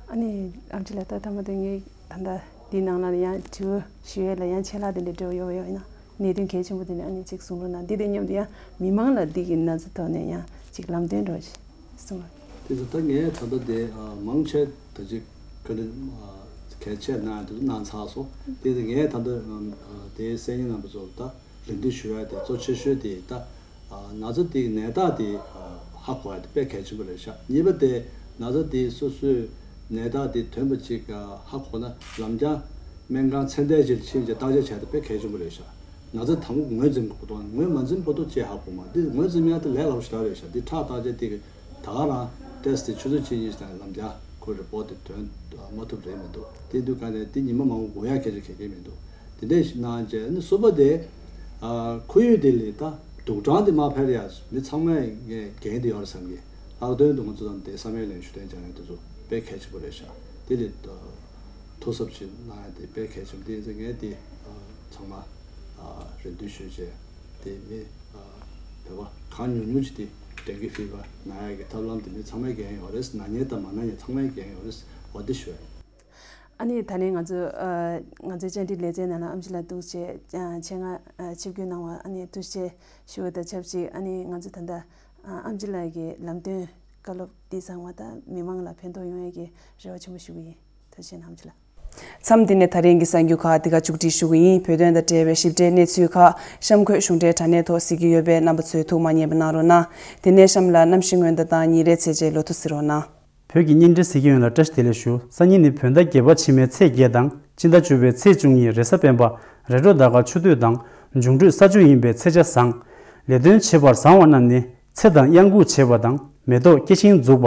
ཨ་ནི་ཨམ་ཆི་ལགས། ད་ལྟ་མ་གཏོགས་ངས་ད་ལྟ་འདིའི་ནང་ལ་ཡང་དྲི་བ་ཞུ་ཡས་ལ་ཡང་ཆད་ལྷག་དེ་འདྲ་འདྲ་བོ་ཡོད་པ་ཡོད་ན། གནད་དོན་གལ་ཆེན་པོ་དེ་ནི་ཨ་ནི་གཅིག་གསུང་རོགས་གནང་། འདི་དང་མཉམ་དུ་ཡང་མི་མང་ལ་འདི་གི་ན་ཚ་ཐོག་ནས་ཡང་གཅིག་ལམ་སྟོན་འདྲ་བོ་ཞིག་གསུང་རོགས། དེ་ཚོ་ད་ངས་ད་ལྟ་དེ་ཨ་མང་ཆེ་ད་ཅིག་ག་ནི་ཨ་གལ་ཆེ་ན་དེ་ཚོ་གནང་ཚར་སོང་། དེ་ཚོ་ངས་ད་ལྟ་ཨ་དེ་གསན་མཁན་རྣམ་པ་ཚོ་ལ་ད་རེ་འདུན་ཞུ་ཡ་དེ་གཙོ་ཆེ་ཤོས་དེ་ད་ཨ་ན་ཚ་དེ་གི་ནད་རྟགས་དེ་ཨ་ཧ་གོ་ཡ་དེ་དཔེ་གལ་ཆེན་པོ་རེད་ཤག་གཉིས་པ་དེ་ན་ཚ་དེ་སོ་སོའི་ནད་རྟགས་དེ་ཐོན་པ་ཅིག་ཨ་ཧ་གོ་ན་ལམ་རྐྱང་སྨན་ཁང་ཚད་ལྡན་ཅིག་ལ་ཕྱིན་བྱས་བརྟག་དཔྱད་བྱས་ཏེ་དཔེ་གལ་ཆེན་པོ་རེད་ཤག་ན་ཚ་དང་པོ་ངོས་འཛིན་དགོས་དང་ངོས་མ་འཛིན་བར་དུ་ཅིག་ཧ་གོ་མ། འདི་ངོས་འཛིན་ཡ་དེ་ལས་སླ་པོ་ཞེ་དྲག་རེད་ཤག་འདི་ཁྲག་བརྟག་དཔྱད་དེ་གི་ད་ག་རང་ཊེ་སི་དེ་ཆུ་ཚོད་གཅིག་གཉིས་ཤིག་ནང་ལམ་རྐྱང་ཁོའི་རི་པོ་ཊི་དེ་ཐོན་མ་ཐུབ་རེད་མི་འདུག་དེ་དུས་ག་ནས་དེ་ཉི་མ་མང་པོ་སྒུག་ཡ་སྐད་ཆ་གང་ཡང་མི་འདུག་དེ་འདྲས་ཞིག་གནང་རྗེས་ནི་གསུམ་པ་དེ་ཨ་ཁོར་ཡུག་དེ་ལ་ད་དུག་སྦྲང་དེ་མར་འཕེལ་ཡ་མི་ཚང་མས་ངས་འགན་དེ་ཡོད་རེད་བསམ་གི། ལྷག་དོན་དུ་ང་ཚོ་དང་དེ་བསམ་ཡས་གླིང་ཞུ་གཏན་འཇགས་ཡ་དེ་ཚོ་དཔེ་གལ་ཆེན་པོ་རེད་ཤག་དེ་ལ་ཐུགས་གཟབ་ཅིག་གནང་ཡ་དེ་དཔེ་གལ་ཆེན་པོ་དེ་ཡིན་ཙང་ངས་དེ་ཨ་ཚང་མ་ཨ་རེ་འདུན་ཞུས་རྗེས་དེ་མི་ཨ་བོད་པ་གང་ཉུང་ཉུང་ཅིག་དེ་ཌེང་གི་ཕི་བར་ན་ཡ་གི་ཐབས་ལམ་དེ་མི་ཚང་མས་འགན་ཡོད་རེད། ན་མཁན་དང་མ་ན་མཁན་ཚང་མས་འགན་ཡོད་རེད། འོ་དེ་ཞུ་ཡ་ཡིན། ཨ་ནི་ད་ནི་ང་ཚོ་ཨ་ང་ཚོའི་བཅར་འདྲི་ལེ་ཚན་ནང་ལ་ཨམ་ཆི་ལགས་འདུག་བྱས་ཨ་ཆེད་མངགས་ཨ་ཆིབས་བསྒྱུར་གནང་བ་ཨ་ནི་ཐུགས་རྗེ་ཆེ་ཞུ་བ་དང་ཆབས་ཅིག་ཨ་ནི་ང་ཚོ་ད་ལྟ་ཨ་ཨམ་ཆི་ལགས་ཀྱི་ལམ་སྟོན་བཀའ་སློབ་འདི་ཚང་མ་ད་མི་མང་ལ་ཕན་ཐོགས་ཡོང་ཡས་ཀྱི་རེ་བ་ཆེན་པོ་ཞུ་གི་ཡིན། ཐུགས་རྗེ་ཆེ་གནང་། ཨམ་ཆི་ལགས། མཚམས་འདི་ནས་ད་རིང་གི་གསར་འགྱུར་ཁག་འདི་ག་མཇུག་སྒྲིལ་ཞུ་གི་ཡིན། བོད་དོན་དང་འབྲེལ་བའི་ཞིབ་ཕྲའི་གནས་ཚུལ་ཁག་གཤམ་འཁོད་གཞུང་འབྲེལ་དྲ་གནས་ཐོག་གཟིགས་ཀྱི་ཡོད་པས་རྣམ་པ་ཚོས་ཐུགས་མ་མཉེས་པ་གནང་རོགས་གནང་། དེ་ནས་གཤམ་ལ་གནམ་གཤིས་སྔོན་བརྡ་དང་ཉིན་རེའི་ཚེས་བཅད་ལོ་ཐོ་གཟིགས་རོགས་གནང་། བོད་ཀྱི་བརྙན་འཕྲིན་གཟིགས་མཁན་ཡོངས་ལ་བཀྲ་ཤིས་བདེ་ལེགས་ཞུ། སང་ཉིན་ནི་བོད་ཟླ་བརྒྱད་པ་ཕྱི་མའི་ཚེས་བརྒྱད་དང་སྤྱི་ཟླ་བཅུ་པའི་ཚེས་བཅུ་གཉིས་རེས་གཟའ་སྤེན་པ། རེས་འགྲོགས་ཟླ་སྐར་ཆུ་སྟོད་དང་འབྱུང་འཕྲོད་ས་བཅུ་ཡིན་པའི་ཚེས་ཆ་བཟང་། ལས་དོན་བྱེད་པར་བཟང་བ་རྣམས་ནི་ཚེ་དང་གཡང་འགུགས་བྱེད་པ་དང་མེ་ཏོག་སྐྱེ་ཞིང་འཛུགས་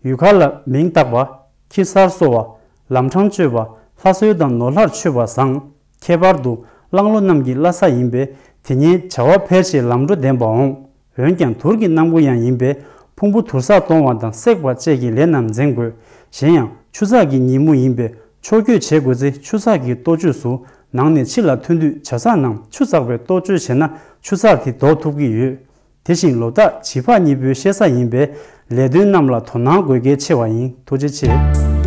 པ། ཡུལ་ཁ་ལ་མིང་བཏགས་པ། ཁྱི་གསར་གསོ་བ། ལམ་འཕྲང་གཅོད་པ། ལྷ་གསོལ་དང་ནོར་ལྷར་མཆོད་པ་བཟང་། ཁྱད་པར་དུ་གླང་ལོ་རྣམས་ཀྱི་བླ་གཟའ་ཡིན་པས་དེ་ཉིན་བྱ་བ་ཕལ་ཆེར་ལམ་འགྲོ་ལྡན་པ་འོང་། འོན་ཀྱང་དུར་གྱི་གནམ་སྒོ་ཡང་ཡིན་པས་ཕུང་པོ་དུར་བསགས་གཏོང་བ་དང་བསྲེག་པ་བཅས་ཀྱི་ལས་རྣམས་འཛེམ་དགོས། གཞན་ཡང་ཆུ་ཚགས་ཀྱི་ཉིན་མོ་ཡིན་པས་ཕྱོགས་བསྐྱོད་བྱེད་དགོས་ཚེ་ཆུ་ཚགས་ཀྱི་གཏོ་བཅོས་སུ་ནང་ནས་ཕྱི་ལ་ཐོན་དུས་ཇ་ཚགས་ནང་ཆུ་བཙགས་པའི་གཏོ་བཅོས་བྱས་ན་ཆུ་ཚགས་དེ་ལྡོག་ཐུབ་ཀྱི་ཡོད། དེ་བཞིན་ལོ་རྟགས་བྱིས་འཕགས་གཉིས་པོའི་གཤེད་གཟའ་ཡིན་པས་ལས་དོན་རྣམས་ལ་དོ་སྣང་དགོས་གལ་ཆེ་བ་ཡིན། ཐུགས་རྗེ་ཆེ།